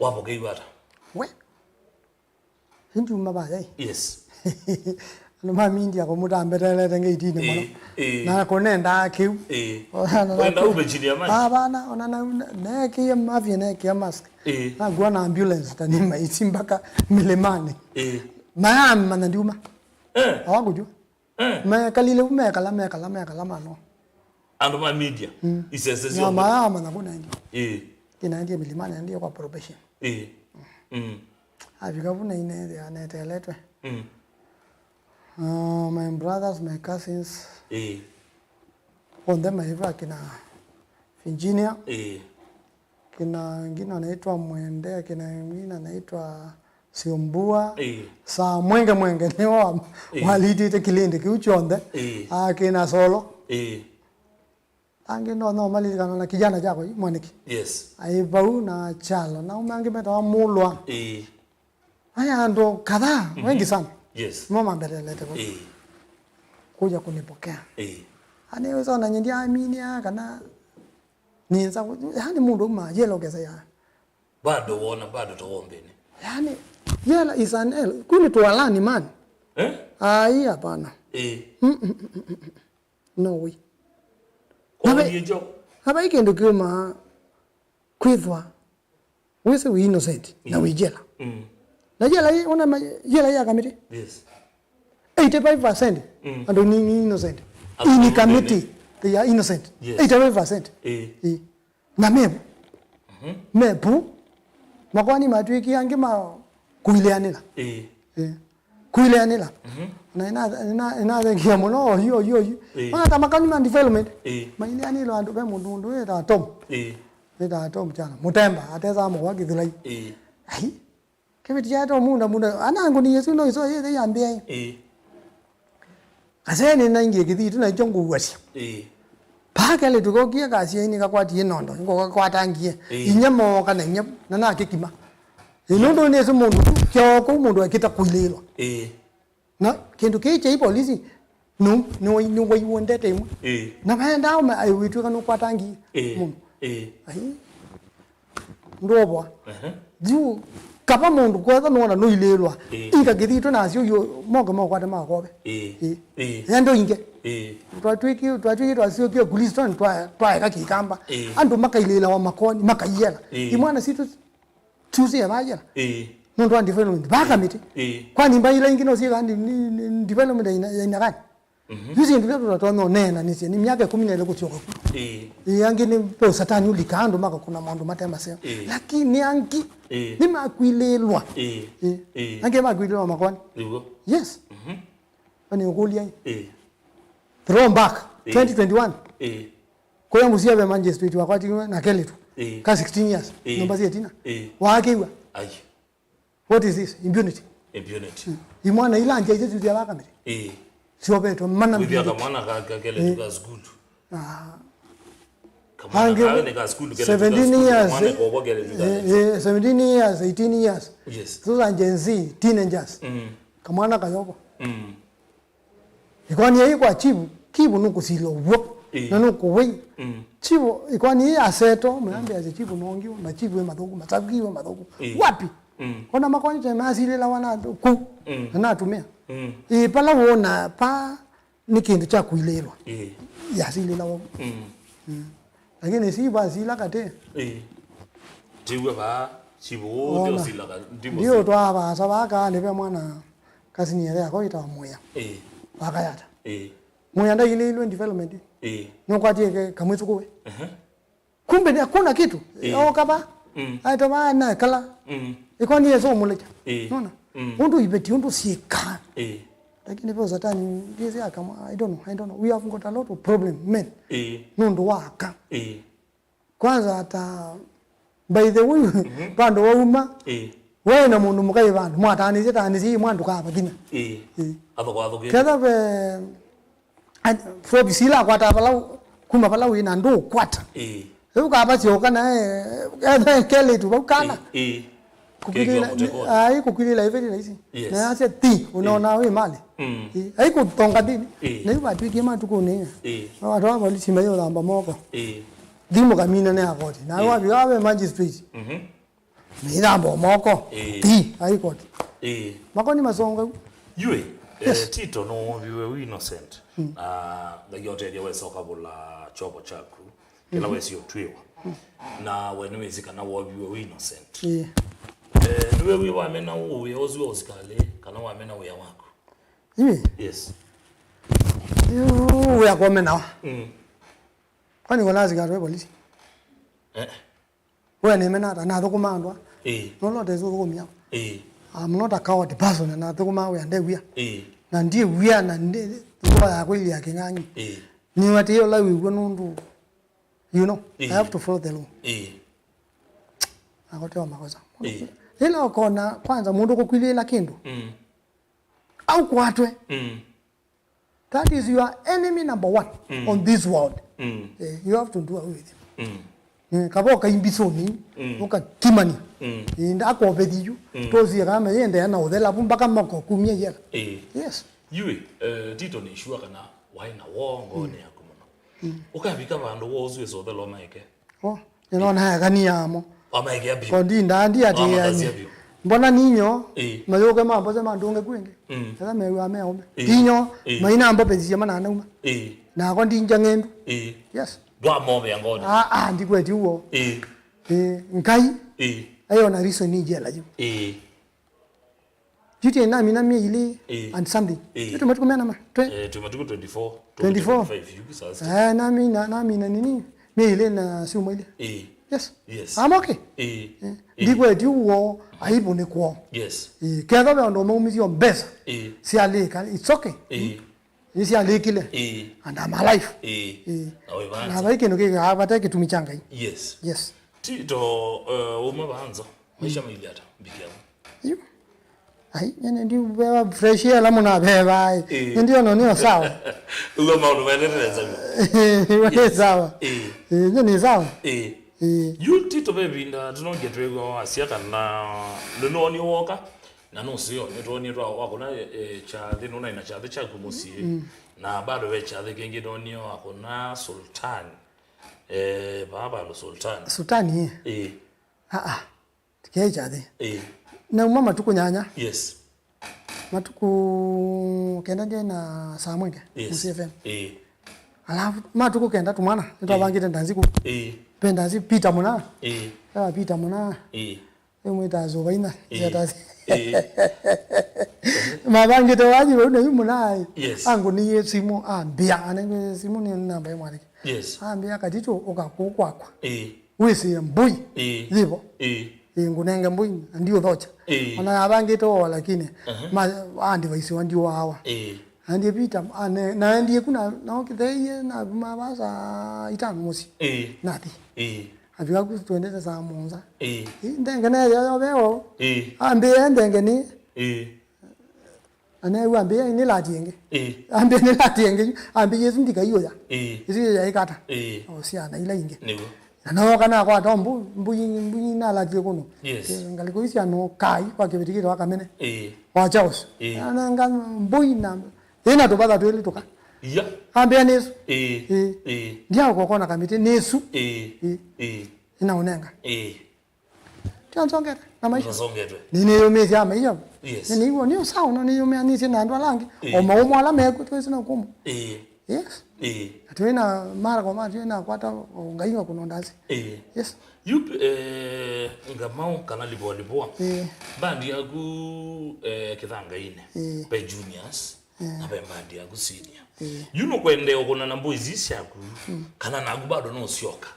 Wapokeiwa ata? We. Sindiuma vaya. Yes. Andũ ma media kũmũtambetelete ngeitinĩ mũno. Ĩĩ, ĩĩ. Na kũnendaa kĩu. Ĩĩ. Ona na- Wenda ume chini ya maji? Hapana, ona na- na- neekie mafia neekia mask. Ĩĩ. Nakuwa na ambulance tanima isi mpaka milimani. Ĩĩ. Mayamanya ndiuma. Eh. Hawakujua. Eh. Mekalile vu mekala mekala mekala mano. Andũ ma media. Mm. Isese syo. Mayamanya kuna ndi. Ĩĩ. Kinaendie milimani ndiye kwa probation. Ĩĩ. Mm. Avika vu nainethĩa neteeletwe. Mm. Uh, my brothers, my cousins, ĩĩ, onthe maiva kina Virginia, ĩĩ, kina wengine anaitwa Mwende, kina wengine anaitwa Siombua, ĩĩ, saa mwenge mwenge nĩo wa- ĩĩ, walitĩte kilindi kĩu kyonthe. Ĩĩ. Ah, kina Solo. Ĩĩ. Angĩ no no malilikana na kijana kyakwa yu mwaniki. Yes. Ai vau na chalo na ume angĩ metawa mulwa. Ĩĩ. Aya andũ kadhaa wengi sana. Yes. Mo mambelelete vau. Ĩĩ. Kuja kunipokea. Ĩĩ. Ani wĩsa ona nyindi aminia kana ninza yani mũndũ uma yelo kesa ya. Bado wona bado tawombene. Yani yela is an L. Kuni tualani man. Eh? Ai hapana. Ĩĩ. No way. Kwarie njo. Na vai kĩndũ kĩũmaa kwĩthwa wĩsĩ wĩ innocent na wĩ jela. Mm. Na jela ĩ, ona ma- jela ya kamiti. Yes. Eighty-five percent andũ ni ni innocent. Absolutely. In kamiti they are innocent. Yes. Eighty-five percent. Eh. Eh. Na mevu. Mevu. Makwani matwĩkie angĩ ma kũileanĩla. Ĩĩ. Ĩĩ. Kũileanĩla. Na ina- ina- inathengia mũno oyu oyu oyu. Ĩĩ. Ona ta makani ma development. Ĩĩ. Maileanĩla andũ ve mũndũ ũndũ wĩtaa Tom. Ĩĩ. Wĩtaa Tom chana. Mũtemba atesaa mũkwa kĩthulai. Ĩĩ. Ai. Kĩvĩti kyaete ũmunda munda. Ana ngũni Yesu no iso yĩthe yambĩa. Ĩĩ. Kaseni naingie kĩthitũ nakyo ngũuasya. Ĩĩ. Paa kelĩ tũkokie kasiainĩ kakwatie nondo ngokakwatangie. Ĩĩ. Inya mooka na inya na nakĩkima. Ĩ nũndũ nĩsĩ mũndũ kĩoo kũu mũndũ ekĩta kũilĩĩlwa. Ĩĩ. Na kĩndũ kĩĩ kyai polisi nũ nĩwaiwondete ĩmwe. Ĩĩ. Na vaendaa ũme aiwĩtwĩka nũkwatangie. Ĩĩ. Mũndũ. Ĩĩ. Ai. Ndũvoa. Ehe. Yu kava mũndũ kwetha nũona nũilĩĩlwa. Ĩĩ. Ika kĩthitũ nasyo yu moke mokwate makove. Ĩĩ. Ĩĩ. Ĩĩ. Endo inge. Ĩĩ. Twatwĩki twatwĩki twasyokie kulistoni twa twaeka kĩkamba. Ĩĩ. Andũ makailĩĩlawa makoni makaiela. Ĩĩ. Imwana sitũ tusie vayela. Ĩĩ. Nũndũ wa development. Vaa kamĩtĩ. Ĩĩ. Kwani mbaĩ ila ingĩ no syĩkaa ndi-, ni-, ni-, development ya aina, ya aina gani? Mhm. Yu syĩndũ ila tũtatonya ũneenanĩsya nĩ myaka ĩkũmi na ĩlĩ kũsyoka ku. Ĩĩ. Ĩĩ, angĩ nĩ ve ũsatani ũlikaa andũ makakũna maũndũ mate maseo. Ĩĩ. Lakini angĩ Ĩĩ. nĩmakwilĩĩlwa. Ĩĩ. Ĩĩ. Ĩĩ. Angĩ makwilĩĩlwa makoani. Nĩw'o. Yes. Mhm. Nĩ ũkũlya ĩ. Ĩĩ. Throw back. Ĩĩ. Twenty twenty-one. Ĩĩ. Kũya mũsyĩ ve magistrate wakwatiwe na kelĩtu. Ĩĩ. Ka sixteen years. Ĩĩ. Nyũmba syĩ ĩtina. Ĩĩ. Waakĩw'a. Ai. What is this? Impunity. Impunity. Mm. Imwana ila nja isu cia vakamĩte. Ĩĩ. Syovetwe mana. Wĩthĩa kamwana ka, ka kelĩtu ka sukulu. Ah. Kamwana ka, nĩ ka sukulu, kelĩtu ka sukulu, seventeen years, kamwana eh, kovo kelĩtu ka eh, eh, seventeen years, eighteen years. Yes. Those are Gen Z, teenagers. Mm. Kamwana kayovo. Mm. Ĩkoani yĩĩ kwa chief, chief nũkũsila ũw'o, Ĩĩ. na nũkũwĩ. Mm. Chief, ĩkoani yĩĩ aseto, mũyambĩasya chief nongiwa, ma chief wĩ mathũku, masakiwe mathũku. Ĩĩ. Wapi? Mm. Ona makoani tene masilĩlawa na kũ, Mm. na natumĩa. Mm. Ĩĩ, pala wona pa nĩ kĩndũ kya kũilĩĩlwa. Ĩĩ. Yasilĩlawa. Mm. Mm. Lakini si vasila katĩ. Ĩĩ. Tiw'e vaa, chief ũũ Ona. ndio silaga, ndimo Ndio si- twa vaasa vaa kaa nĩ ve mwana kasini yake yakwa wĩtawa Mũya. Ĩĩ. Wakayata. Ĩĩ. Mũya ndailĩilwe development. Ĩĩ. Nũkwatie ke-, kamwĩsũkũwe. Ehe. Kumbe ni hakuna kitu. Ĩĩ. Oka va. Mm. Aita va na kala. Mm. Ĩkoani Yesu ũmũlecha. Ĩĩ. Nona? Mm. Ũndũ iveti, ũndũ syĩka. Ĩĩ. Lakini ve satani, ndĩsĩ aka, I don't know, I don't know. We have got a lot of problem, men. Ĩĩ. Nũndũ wa aka. Ĩĩ. Kwanza ata, by the way, Mhm. vandũ wauma, Ĩĩ. we na mũndũ mũkai vandũ, mwatanĩsye, tanĩsye, mwa ndũkava kinya. Ĩĩ. Ĩĩ. Athũkwa athũkĩte. Ketha ve, a-, Forbes ila akwata vala u-, kuma vala wĩ na ndũkwata. Ĩĩ. Rĩu kava syoka nae, ethe kelĩtu vau kana. Ĩĩ. Ĩĩ. Kekĩwa Kũkwilĩla, mũtego. Ai, kũkwilĩla ĩveti laisi. Yes. Na yasya, "Thi, unaona wĩ mali." Mm. Ĩĩ. Ai kũtonga thĩnĩ. Ĩĩ. Na yu vatwĩkie matukũnĩ. Ĩĩ. Watu wa polisi mayũthamba moko. Ĩĩ. Thimũ kamina nĩ akoti. Na Ĩĩ. wapi wawe magistrate. Mhm. Nĩithamba moko. Ĩĩ. Ti, ai koti. Ĩĩ. Makoni masonga. Yui, Yes. eh, Tito no woviwe wi innocent. Mm. Na Ngai otethia wesoka vula chopo chaku. Kĩla Mhm. wesi ũtwĩwa. Na we nĩwĩsĩ kana woviwe wĩ innocent. Ĩĩ. Eh, nĩwe wĩ wamena ũwĩa ũsu wa ũsikalĩ, kana wamena wĩa waku? Ĩĩ. Yes. Yu wĩa kũmenawa. Mm. Kwani wala asikalĩ we polisi? Eh. We nĩmena ata, nathũkũma andũ a. Ĩĩ. Nola ũtesĩ ũthũkũmia. Ĩĩ. I'm not a coward person, nathũkũma wĩa nde wĩa. Ĩĩ. Na ndiĩ wĩa, na ndiĩ thũa yakwa ili ya kĩng'ang'i. Ĩĩ. Nĩwatĩĩe ũla wĩw'o nũndũ, you know, I Ĩĩ. have to follow the law. Ĩĩ. Akotewa makosa. Ĩĩ. Ĩla ũkona, kwanza, mũndũ kũkwilĩĩla kĩndũ. Mm. Au kwatwe. Mm. That is your enemy number one Mm. on this world. Mm. Eh, you have to do away with him. Mm. Eh, kava ũkaimbisoni, Mm. ũkakimani. Mm. Eh, ndakovethi yu. Mm. Tosie kama yende na ũthela, mpaka mako kumia yela. Ĩĩ. Yes. Yui, eh, Tito nĩ sure kana waĩ na woo ngoonĩ Mm. yaku mũno. Mm. Ũkavika vandũ woo ũsu wĩsa ũthela ũmaeke. Oh, nĩnona yakani yamo. Wamaekea biũ. Kondi ndandi ati Wamathasya yani. biũ. Mbona ninyo, Ĩĩ. mayũke mambose mandũnge kwĩngĩ. Mm. Ela mewa meome. Ĩĩ. Tinyo, Ĩĩ. maina mbo pezisya mananauma. Ĩĩ. Nakwa ndinja ng'endu. Ĩĩ. Yes. Ndwamovea ngoonĩ. Ah, ah, ndikweti uo. Ĩĩ. Ĩĩ, Ngai. Ĩĩ. Ayo na reason ni jela yu. Ĩĩ. Juti namina mia ili Ĩĩ. and something. Ĩĩ. Juti matuko mena ma. Twe. Eh, twe matuko twenty-four, Twenty-four. twenty-five, yuku sasa. Eh, namina, namina nini? Mia ili na siuma ile. Ĩĩ. Yes. Yes. I'm okay. Ĩĩ. Eh, Ĩĩ. Ndikweti uo, aibu ni kwoo. Yes. Eh, ketha ve ndo maumisio mbesa. Ĩĩ. Sialika, it's okay. Ĩĩ. Nisialikile. Ĩĩ. And I'm alive. Ĩĩ. Ĩĩ. Na wĩ vata. Na vai kindu kika vata kitumi kya Ngai. Yes. Yes. Tito, eh, uma vanza. Maisha maili ata? Mbikia. Yu. Ai, nyene ndi beba fresh air la muna beba ai. Ĩĩ. Ndi ono nio sawa. Uwe maundu maendelea sawa. Ĩĩ, ni sawa. Ĩĩ. Ĩĩ, ni sawa. Ĩĩ. Ĩĩ. Yu Tito ve vinda tunonge twigwa wasia kana nunoni woka. Na nũseo, nĩtwonie twa wakũna, eh, kyathĩ, nũnaĩ na kyathĩ kyaku mũsyĩ. Mm. Na bado ve kyathĩ kĩngĩ ndonie wakũna Sultan. Eh, vaa vandũ Sultan. Sultan, eh? Eh. Ah, ah. Tikei kyathĩ. Eh. Nauma matukũ nyanya. Yes. Matukũ kenda ndie na saa mwenge. Yes. Mũsyĩ F M. Eh. Alafu, matukũ kenda tũmwana, nĩtwavangĩte ndanzi kũ. Eh. Pe ndanzi Peter Mũna. Eh. Ewa Peter Mũna. Eh. Nĩmwĩtaa Zuvaina, Ĩĩ. Siatasi. Ĩĩ. Mavangĩte wathi vau na yu mũnaĩ. Yes. Angũnĩie simũ, ambĩa, anengwe simũ nĩ namba ya mwanake. Yes. Ambĩa, Katitũ, ũka kũu kwakwa. Ĩĩ. Wĩsĩe mbũi. Ĩĩ. Yĩvo. Ĩĩ. Ĩĩ, ngũnenge mbũi, na ndiũthokya. Ĩĩ. Ona yavangĩte oo, lakini, Aha. ma, a device wa ndiũwaawa. Ĩĩ. Naendie Peter, a, ne-, naendie ku na, na okĩtheie, na vuma vaa saa itano mũsyĩ. Ĩĩ. Nathi. Ĩĩ. Afika ku twendete saa mũonza. Ĩĩ. Ĩĩ, ndenge neethĩa yo veo. Ĩĩ. Ambĩe ndenge nĩ. Ĩĩ. Na neew'a ambĩe nĩ lati ĩngĩ. Ĩĩ. Ambĩe nĩ lati ĩngĩ. Ambĩe ĩsu ndikaiũya. Ĩĩ. Ĩsu yaĩkata. Ĩĩ. O syana ila ingĩ. Nĩw'o. Na nooka nakwata mbũ-, mbũi, mbũi nalatie kũno. Yes. Ngalĩko isi ano kai kwa kĩvĩti kĩtawa Kamene. Ĩĩ. Wa Charles. Ĩĩ. Ananga mbũi na ĩna tũvatha twĩlĩ tũka. Iya. Ambĩa nĩsu. Ĩĩ. Ĩĩ. Ĩĩ. Ndiaũka ũkona kamĩtĩ nĩsu. Ĩĩ. Ĩĩ. Ĩĩ. Ĩna ũnenga. Ĩĩ. Tio nsongete na maisha. Nsongetwe. Nĩnĩyũmĩĩsya maisha. Yes. Nĩnĩiw'a nĩ sawa, no nĩyũmĩanĩsye na andũ ala angĩ. Ĩĩ. O maũmũ ala mekw'o twĩsĩ na kũmũ. Ĩĩ. Yes. Ĩĩ. Atĩ wĩna mara kwa mara, atĩ wĩna kwata o Ngai wa kũnondasi. Ĩĩ. Yes. Yu, eh, Ngamau kana Lipua Lipua. Ĩĩ. Bandi yaku, eh, Kĩthangainĩ. Ĩĩ. Pe juniors. Ĩĩ. Na ve bandi yaku senior. Ĩĩ. Yu nũkwendea ũkũna na mbũi isi syaku, Mm. kana naku bado nũsyoka?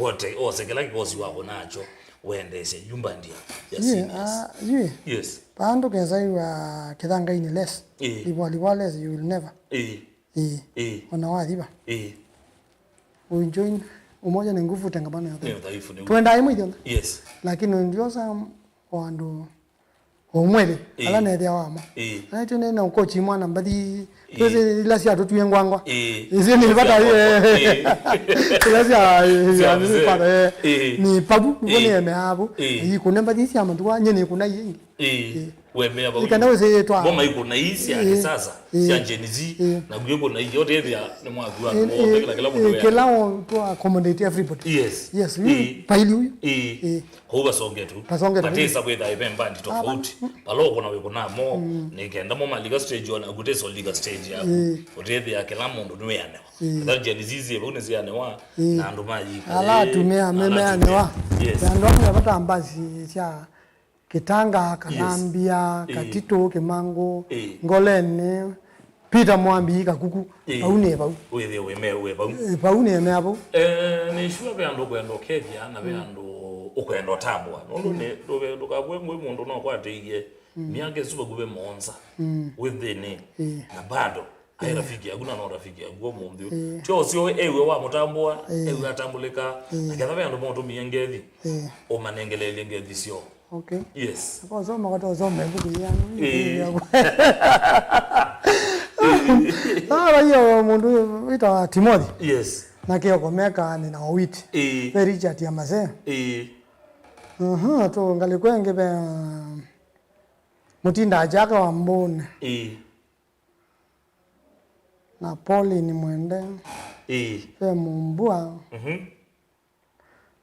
Wote, ose kĩla kĩkosi wako nacho, wendeesye yu bandi ya, ya Yu, seniors. Ah, yu. Yes. Vandũ kesa yu, ah, Kĩthangainĩ less. Ĩĩ. Lipua Lipua less, you will never. Ĩĩ. Ĩĩ. Ĩĩ. Ona wathiva. Ĩĩ. Ujoin, umoja ni nguvu, tengamano ya udhaifu. Ni udhaifu, ni Twenda imwe ithiothe. Yes. Lakini ndiosa o andũ o mwĩlĩ, Ĩĩ. ala nethĩa wamo. Ĩĩ. Anaitwe nĩ na ũkochi mwana mbathi, Ĩĩ. Twĩsĩ ila sya tũtwie ngwangwa. Ĩĩ. Icio nĩ Ila vata, sya ngwangwa. Ĩĩ. Ila sya, Sya ya mzee. Nĩ vata, eh. Ĩĩ. Nĩ pavu, nĩvo Ĩĩ. nĩemeavu. Ĩĩ. Ikũne mbathi sya matukũ, nye nĩkũna ingĩ. Ĩĩ. Ĩĩ. Wemea vau. Ikana ũsĩĩtwa. Ngoma ikũna ii sya Ĩĩ. kisasa, Ĩĩ. sya Gen Z, Ĩĩ. na ngwĩkũna ii, ũtethĩa nĩ mwaku wa Ĩĩ, andũ othe, ĩĩ, kĩla kĩla mũndũ ĩĩ, wĩa. Kĩla o to accommodate everybody. Yes. Yes, Ĩĩ. Paili uyu. Ĩĩ. Ĩĩ. Kwoou vasonge tu. Vasonge tu. Matĩsa kwĩtha ĩve mbandi tofauti. Vala ũkũna wĩkũnaa mo, nĩ kenda mo malika stage ona kũtĩsa ũlika stage yaku. Ĩĩ. Ũtethĩa kĩla mũndũ nĩwĩanewa. Ĩĩ. Ethĩwa Gen Z syĩ vau nĩsyĩanewa, Ĩĩ. na andũ mayĩka. Ala ĩĩ, atumĩa ala memeanewa. Atumĩa. Yes. Andũ amwe vatambasi sya Kĩtanga, Yes. Kanambia, Ĩĩ. Katitũ, Kĩmangũ, Ĩĩ. Ngoleni, Peter Mwambi, Kakuku, Ĩĩ. Vau nĩ vau. Wĩthĩe wĩ me-, wĩ vau. Ĩĩ, vau nĩ emea vau. Eh, nĩ sure ve andũ ũkwenda ũkethya na ve andũ ũkwenda ũtambwa. Nũndũ nĩ, ndũve-, ndũkavue ngũĩ mũndũ no kwatĩie myaka ĩsu vakuvĩ mũonza. Mm. Wĩ nthĩnĩ. Ĩĩ. Na bado. Aĩ rafiki yaku na no rafiki yaku ũmũnthĩ ũyũ. Ĩĩ. Tyo ũsyo ewe wamũtambũa, Ĩĩ. ewe atambũlĩka. Ĩĩ. Na ketha ve andũ maũtũmie ngethi, Ĩĩ. ũmanengeleelye ngethi syoo. Okay. Yes. Kwa usoma, kwa usoma ibuku yanu. Ĩĩ. Ara hiyo mũndũ wĩtawa Timothy. Yes. Na Kioko meka nĩ na Owiti. Ĩĩ. Ve Richard ya Masee. Ĩĩ. Mhm, tu ngalĩko ĩngĩ ve, Mũtinda Ajaka wa Mbũne. Ĩĩ. Na Pauline Mwende. Ĩĩ. Ve Mumbua. Mhm.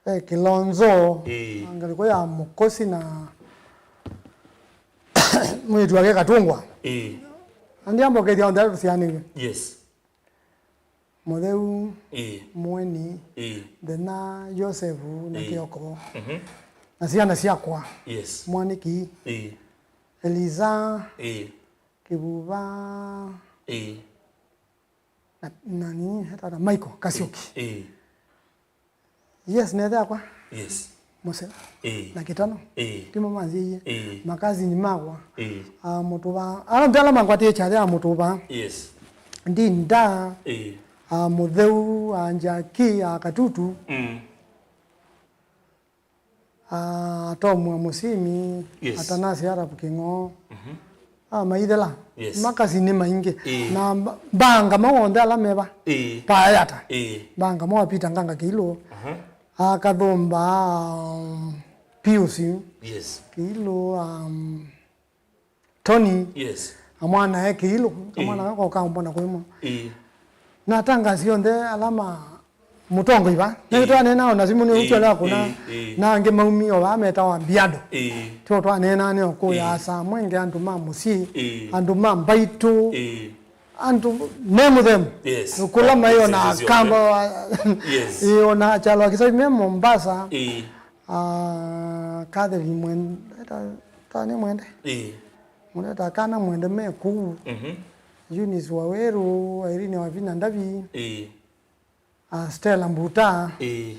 Ve Kilonzo. Ĩĩ. Na ngalĩko ya Mũkosi na mwĩĩtu wake Katũngwa. Ĩĩ. Na ndiambokethya onthe ala tũsianĩw'e. Yes. Mũtheu, Ĩĩ. Mũeni, Ĩĩ. Nthĩna, Joseph na Ĩĩ. Kioko. Mhm. Na syana syakwa. Yes. Mwaniki. Ĩĩ. Eliza. Ĩĩ. Kĩvuva, Ĩĩ. Na, na nini, etata Michael Kasioki. Ĩĩ. Yes, nethe yakwa. Yes. Mose. Ĩĩ. Na Kitano. Ĩĩ. Timo manziie. Ĩĩ. Makazini makwa. Ĩĩ. A Mũtuva. Ala ntala mangwatie chathe a Mũtuva. Yes. Ndinda. Ĩĩ. A Mũtheu, a Njaki, a Katutu. Mm. Ah, Tom wa Musimi, Yes. Atanasi Arap King'o. Mhm. Ah, maithela. Yes. Makasini maingi. Ĩĩ. Na mba-, mbanga mawonthe ala meva. Ĩĩ. Payata. Ĩĩ. Mbanga mawa Peter Nganga Kilo. Mhm. Ah, Kathumba, um, Pius. Yes. Kilo, um, Tony, Yes. Amwana e Kĩilũ, Ĩĩ. Kamwana kako kaũmbona kwĩmo. Ĩĩ. Na atangaasi onthe ala ma mũtongoi va. Ĩĩ. Nĩtwaneenaa ona simũ nĩ Ĩĩ, ũtwelea kũna. Ĩĩ, ĩĩ. Na angĩ maumi o vaa metawa mbiando. Ĩĩ. Tyo twaneenaa nĩ okũya Ĩĩ. asa mwenge andũ ma mũsyĩ, Ĩĩ. andũ ma mbaitũ, Ĩĩ. andũ me mũthemũ. Yes. Kũla mai ona Yes, yes, yes. Akamba wa Yes. Ĩĩ, ona Kyalo wa Kisai me Mombasa. Ĩĩ. Ah, Catherine Mwende, ta, ta nĩ Mwende. Ĩĩ. Mũndũ ta kana Mwende me kũu. Mhm. Eunice Waweru, Irene Wavinya Ndavi. Ĩĩ. Ah, Stella Mbuta. Ĩĩ.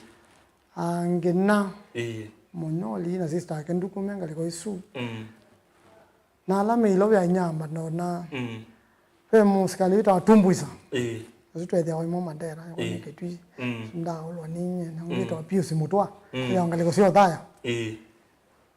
Ah, Ngina. Ĩĩ. Mũnyoli na sister ake Nduku me ngalĩko isu. Mm. Na ala me ilovya inyamba ndona. Mm. Ve mũsikalĩ wĩtawa Tumbuisa. Ĩĩ. Asu twethĩawa imo Mandera, ĩĩ, kone Kitui. Mm. Ndaũlwa nĩ nyie, na ũngĩ, mm, wĩtawa Pius Mutwa. Mm. Ĩthĩawa ngalĩko sya Othaya. Ĩĩ.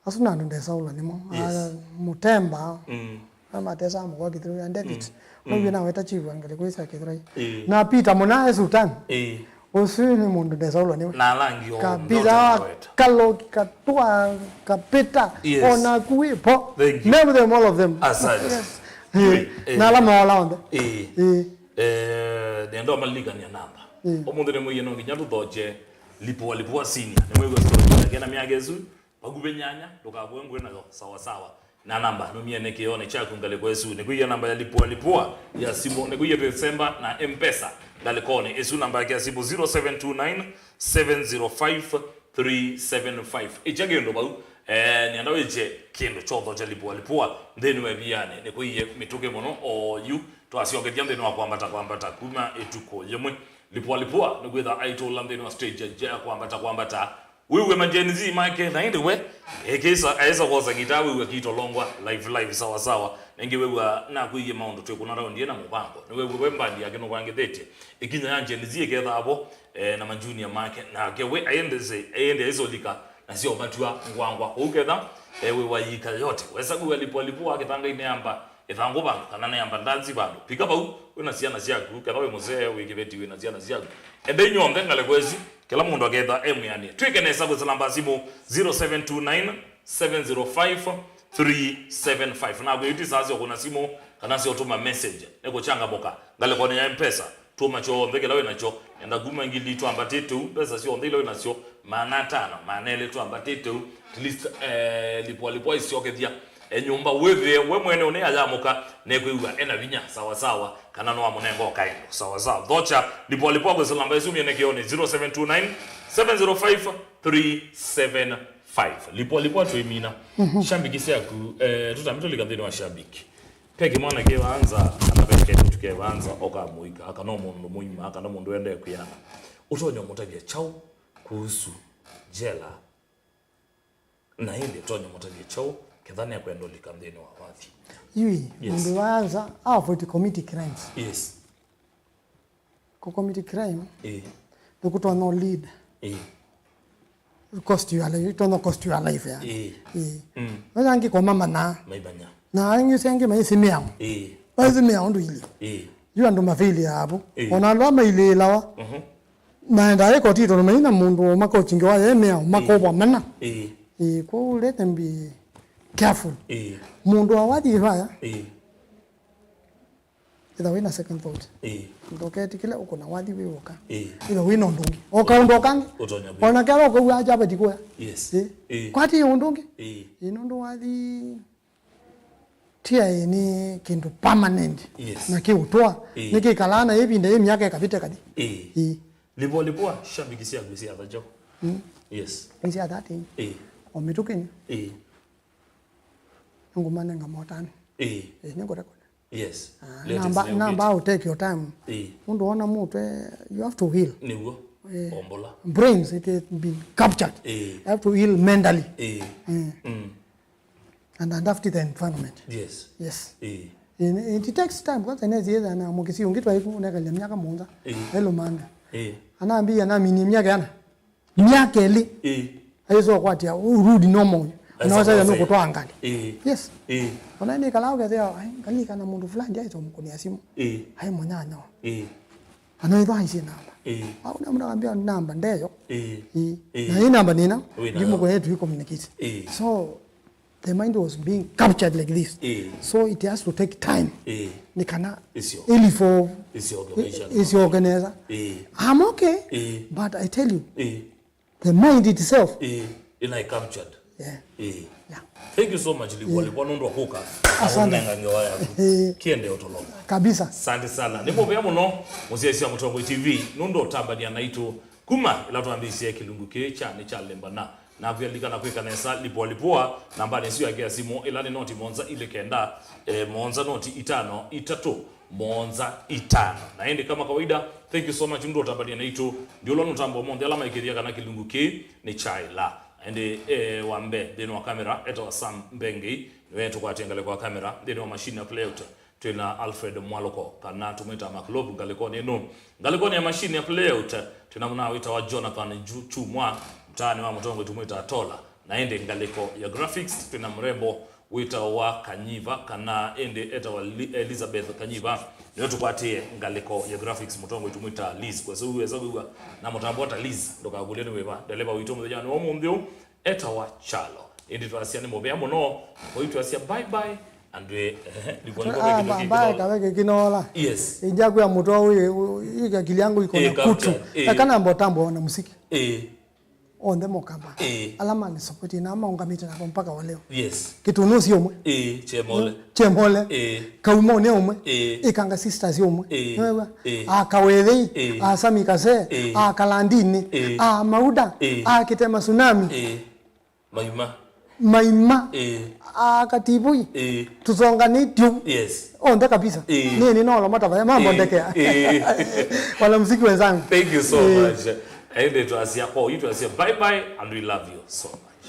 Asu na andũ ndesaũlwa nĩmo. Yes. Ah, Mutemba. Mm. Amatesa mũkwa Kĩthũrai ya David. Mm. Mauĩ, mm, naweta chief wa ngalĩko ĩsa Kĩthũrai. Ĩĩ. Na Peter Mũna e Sultan. Ĩĩ. Ũsu nĩ mũndũ ndesaũlwa nĩwe. Na alangi o kabisa, ndoto wa naweta. Kaloki, Katua, Kapita, yes, o naku wĩ po. Thank you. Name them, all of them. Asante. Yes. Ĩĩ. Ĩĩ. Na ala maola onthe. Ĩĩ. Ĩĩ. Eh, nenda ũmalilikania namba. Ĩĩ. Ũmũnthĩ nĩ mũiye no nginya tũthoche Lipua Lipua Senior. Nĩ mwĩgwa story yake na mĩaka ĩsu. Vakuvĩ nyanya, ndũkavũe ngũĩ nayo, sawa sawa. Na namba, nũmie nĩ kĩonĩ kyaku ngalĩko ĩsu. Nĩkwĩie namba ya Lipua Lipua ya simũ. Nĩkwĩie twĩsemba na M-Pesa ngalĩkonĩ ĩsu. Namba yake ya simũ zero seven two nine, seven zero five, three seven five. Ĩkya kĩndũ vau, eh, nĩenda wĩkye kĩndũ kyotho kya Lipua Lipua nthĩnĩ wa ĩvianĩ. Nĩkwĩie mĩtũkĩ mũno, oyu twasyokethya nthĩnĩ wa kwambata kwambata kuma ĩtukũ yĩmwe. Lipua Lipua nĩkwĩtha aitũla nthĩnĩ wa stage ya kwambata kwambata. Wĩw'e ma Gen Z make, na ĩndĩ we, ekĩsa, aĩsa kwosa ngita, wĩw'e kitolongwa, live, live, sawa, sawa. Nengĩ wĩw'a nakwĩie maũndũ twĩkũna raundi ĩna mũvango. Nĩwĩw'e we mbandi yake nũvangĩthĩtye. Ĩkinya ya Gen Z ĩketha avo, eh, na ma junior make. Nake we, aendese, aende aisolika, na sio matua ngwangwa. Ũu ketha, eh, wĩw'a yika yote. Wesa kwĩw'a Lipua Lipua kĩthangainĩ yamba, ĩthangũ vandũ, kana nĩ amba ndanzi vandũ. Pika vau, wĩ na syana syaku, ketha wĩ mũsee, wĩ kĩveti, wĩ na syana syaku. Enda inyonthe ngalĩko ĩsu, kĩla mũndũ aketha e mwĩanĩe. Twĩke nesa kwĩsĩla namba simũ zero seven two nine, seven zero five, three seven five. Na kwĩtĩ saa sya kũna simũ, kana sya ũtũma message. Nĩ kũchangamũka. Ngalĩkonĩ ya M-Pesa, tũma kyonthe kĩla wĩ nakyo. Enda kuma ngili twambatĩte u, mbesa syonthe ila wĩ nasyo, maana atano, maana elĩ twambatĩte u, at least, eh, Lipua Lipua isyokethya. E nyũmba wĩthĩe we mwene ũnĩ ayamũka, nekwĩw'a ena vinya, sawa sawa, kana no amũnenga o kaendo, sawa sawa. Thocha, Lipua Lipua kwĩsĩla namba ĩsu myene kĩonĩ, zero seven two nine, seven zero five, three seven five. Lipua Lipua twĩmina. Mhm. Shambiki syaku, eh, tũtambi tũlika nthĩnĩ wa shambiki. Pe kĩmwana kĩ vanza, kana pe kĩndũ kĩ vanza, oka mũika, kana mũndũ mũima, kana mũndũ ende kwĩana. Ũtonya mũtavya chau kuhusu jela. Na ĩndĩ ũtonya mũtavya kyaũ ketha nekwenda ũlika nthĩnĩ wa wathi? Yui, yes, mũndũ wa nza a avoid commit crimes. Yes. Ku commit crime, eh, nĩkũtonya lead, eh, cost your life, ĩtonya cost your life yani. Eh. Eh. Mm. Wetha angĩ koma mana. Maimanya. Na angĩ ũsĩ angĩ maĩsĩ mĩao. Eh. Maĩsĩ mĩao ndũ ilĩ. Eh. Yu andũ mafailia avo. Eh. Ona andũ amailĩĩlawa. Mhm. Maendaa ĩkoti tondũ maina mũndũ ũmakochingĩwa ye mĩao, makovwa mana. Ĩĩ. Ĩĩ, kwoou let them be careful. Ĩĩ. Mũndũ awathi vaya, ĩĩ, ĩtha wĩna second thought. Ĩĩ. Ndũketĩkĩle ũkũna wathi wĩ w'oka. Ĩĩ. Ĩtha wĩna ũndũ ũngĩ. O kaũndũ o kangĩ. Ũtonya kwĩka. Ona kethwa ũkauga aja vati kũya. Yes. Ĩĩ. Ĩĩ. Kwati ũndũ ũngĩ. Ĩĩ. Ĩĩ, nũndũ wathi T I A nĩ kĩndũ permanent. Yes. Na kĩũtũa. Ĩĩ. Nĩkĩkalaa na ĩvinda yĩ myaka ĩkavĩte kathi. Ĩĩ. Ĩĩ. Lipua Lipua, shabiki syaku syatha kyaũ? Mm. Yes. Nĩ sya thirteen. Ĩĩ. O mĩtũkĩnĩ. Ĩĩ. Ngũmanenga motani. Ĩĩ. Ĩĩ, nĩngũrecord. Yes. Ah, latest namba, namba, you get. I'll take your time. Ĩĩ. Mũndũ wona mũtwe, you have to heal. Nĩw'o. Ĩĩ. Ombola. Brains, it has been captured. Ĩĩ. You have to heal mentally. Ĩĩ. Mm. Mm. And adapt the environment. Yes. Yes. Ĩĩ. And it takes time. Kwanza nezi yeza na mukisi ungi twa iku nekalia miaka mwanza. Ĩĩ. Elo manda. Ĩĩ. Anaambia na mini miaka yana. Miaka ĩlĩ. Ĩĩ. Aiso kwatia urudi normal. Aiso unaweza ya kwatia nuko toa ngali. Ĩĩ. Yes. Ĩĩ. Ona ni kala ukethea, ai, ngali kana mundu fulani aiso mkunia simu. Ĩĩ. Ai mwanyanyo. Ĩĩ. Anaitwa aishi namba. Ĩĩ. Au na mna ambia namba ndeyo. Ĩĩ. Ĩĩ. Ĩĩ. Na hii namba nina. Wĩ nayo. Ndimu kwa yetu communicate. Ĩĩ. So the mind was being captured like this. Ĩĩ. So it has to take time. Ĩĩ. Ni kana isyo. Ili for isyo organization. Isyo organizer. Ĩĩ. I'm okay. Ĩĩ. But I tell you. Ĩĩ. The mind itself. Ĩĩ, ĩna captured. Yeah. Ĩĩ. Yeah. Thank you so much, Lipua, yeah, Lipua, nũndũ wa kũka. Asante. Kũnenga ngewa yaku. Ĩĩ. Kiende ũtolonga. Kabisa. Asante sana. Nĩ mũvea mũno, mũsyaĩĩsya Mũtongoi T V, nũndũ ũtambania naitũ. Kuma ĩla twambĩĩsye kĩlungu kĩĩ kya nĩ kya lembana. Na kwĩalikana kwĩka nesa, lipua lipua, nambanĩ ĩsu yake ya simũ, ĩla nĩ noti mũonza ilĩ kenda, eh, mũonza noti itano itatũ, mũonza itano. Na ĩndĩ kama kawaida, thank you so much, nũndũ ũtambania naitũ. Ndiũlwa nũtambo ũmũnthĩ ala maikĩthya kana kĩlungu kĩĩ nĩ kyaĩla. Ĩndĩ, eh, wa mbee nthĩnĩ wa kamera, etawa Sam Mbengei, nĩwe tũkwatie ngalĩko ya kamera, nthĩnĩ wa machine ya playout. Twĩna Alfred Mwalũko, kana tũmwĩtaa Maklob ngalĩkonĩ ĩno. Ngalĩkonĩ ya machine ya playout, twĩna mũnaa wĩtawa Jonathan Ju-, Chumwa, mtaani wa Mũtongoi tũmwĩtaa Tola. Na ĩndĩ ngalĩko ya graphics, twĩna mũrembo wĩtawa Kanyiva, kana ĩndĩ etawa Li-, Elizabeth Kanyiva. Nĩwe tũkwatĩe ngalĩko ya graphics, Mũtongoi tũmwĩtaa Liz. Kwa sababu wesa kwĩw'a na mũtambo ta Liz, ndũkakũlye nĩ wĩva. Ndeleva witũ mũthenya nĩ wa ũmũnthĩ ũũ, etawa Kyalo. Ĩndĩ twasya nĩ mũvea mũno, kwa hiyo twasya bye bye, andũ ĩ, ehe, nĩkuo, nĩkuo Ah, kĩndũ ba- kĩngĩ bae kĩno. Kawe kĩkinola. Yes. Inja kwa mũtwe ũyũ, ika kili yangu iko Eh, na kutu. Captain, eh. Kana mbotambo na muziki. Eh, Onthe mokamba. Eh. Ala mani support na maungamite nako mpaka wa leo. Yes. Kĩtũnũ si ũmwe. Eh, Chemole. Chemole. Eh. Kaumo nĩ ũmwe. Eh. Ikanga sisters ũmwe. Eh. Nĩwew'a? Eh. Akawethei. Eh. Asami Kase. Eh. Akalandini. Eh. Amauda. Eh. Akitema Tsunami. Eh. Maima. Maima. Ĩĩ. Akativui. Ĩĩ. Tũsonganĩtye. Yes. Onthe kabisa. Ĩĩ. Nĩ nĩ nolo matavaya mambo Ĩĩ. Ndekea. Ĩĩ. Wanamuziki wenzangu. Thank you so Ĩĩ. Much. Ĩndĩ twasya kwa yu twasya bye bye and we love you so much.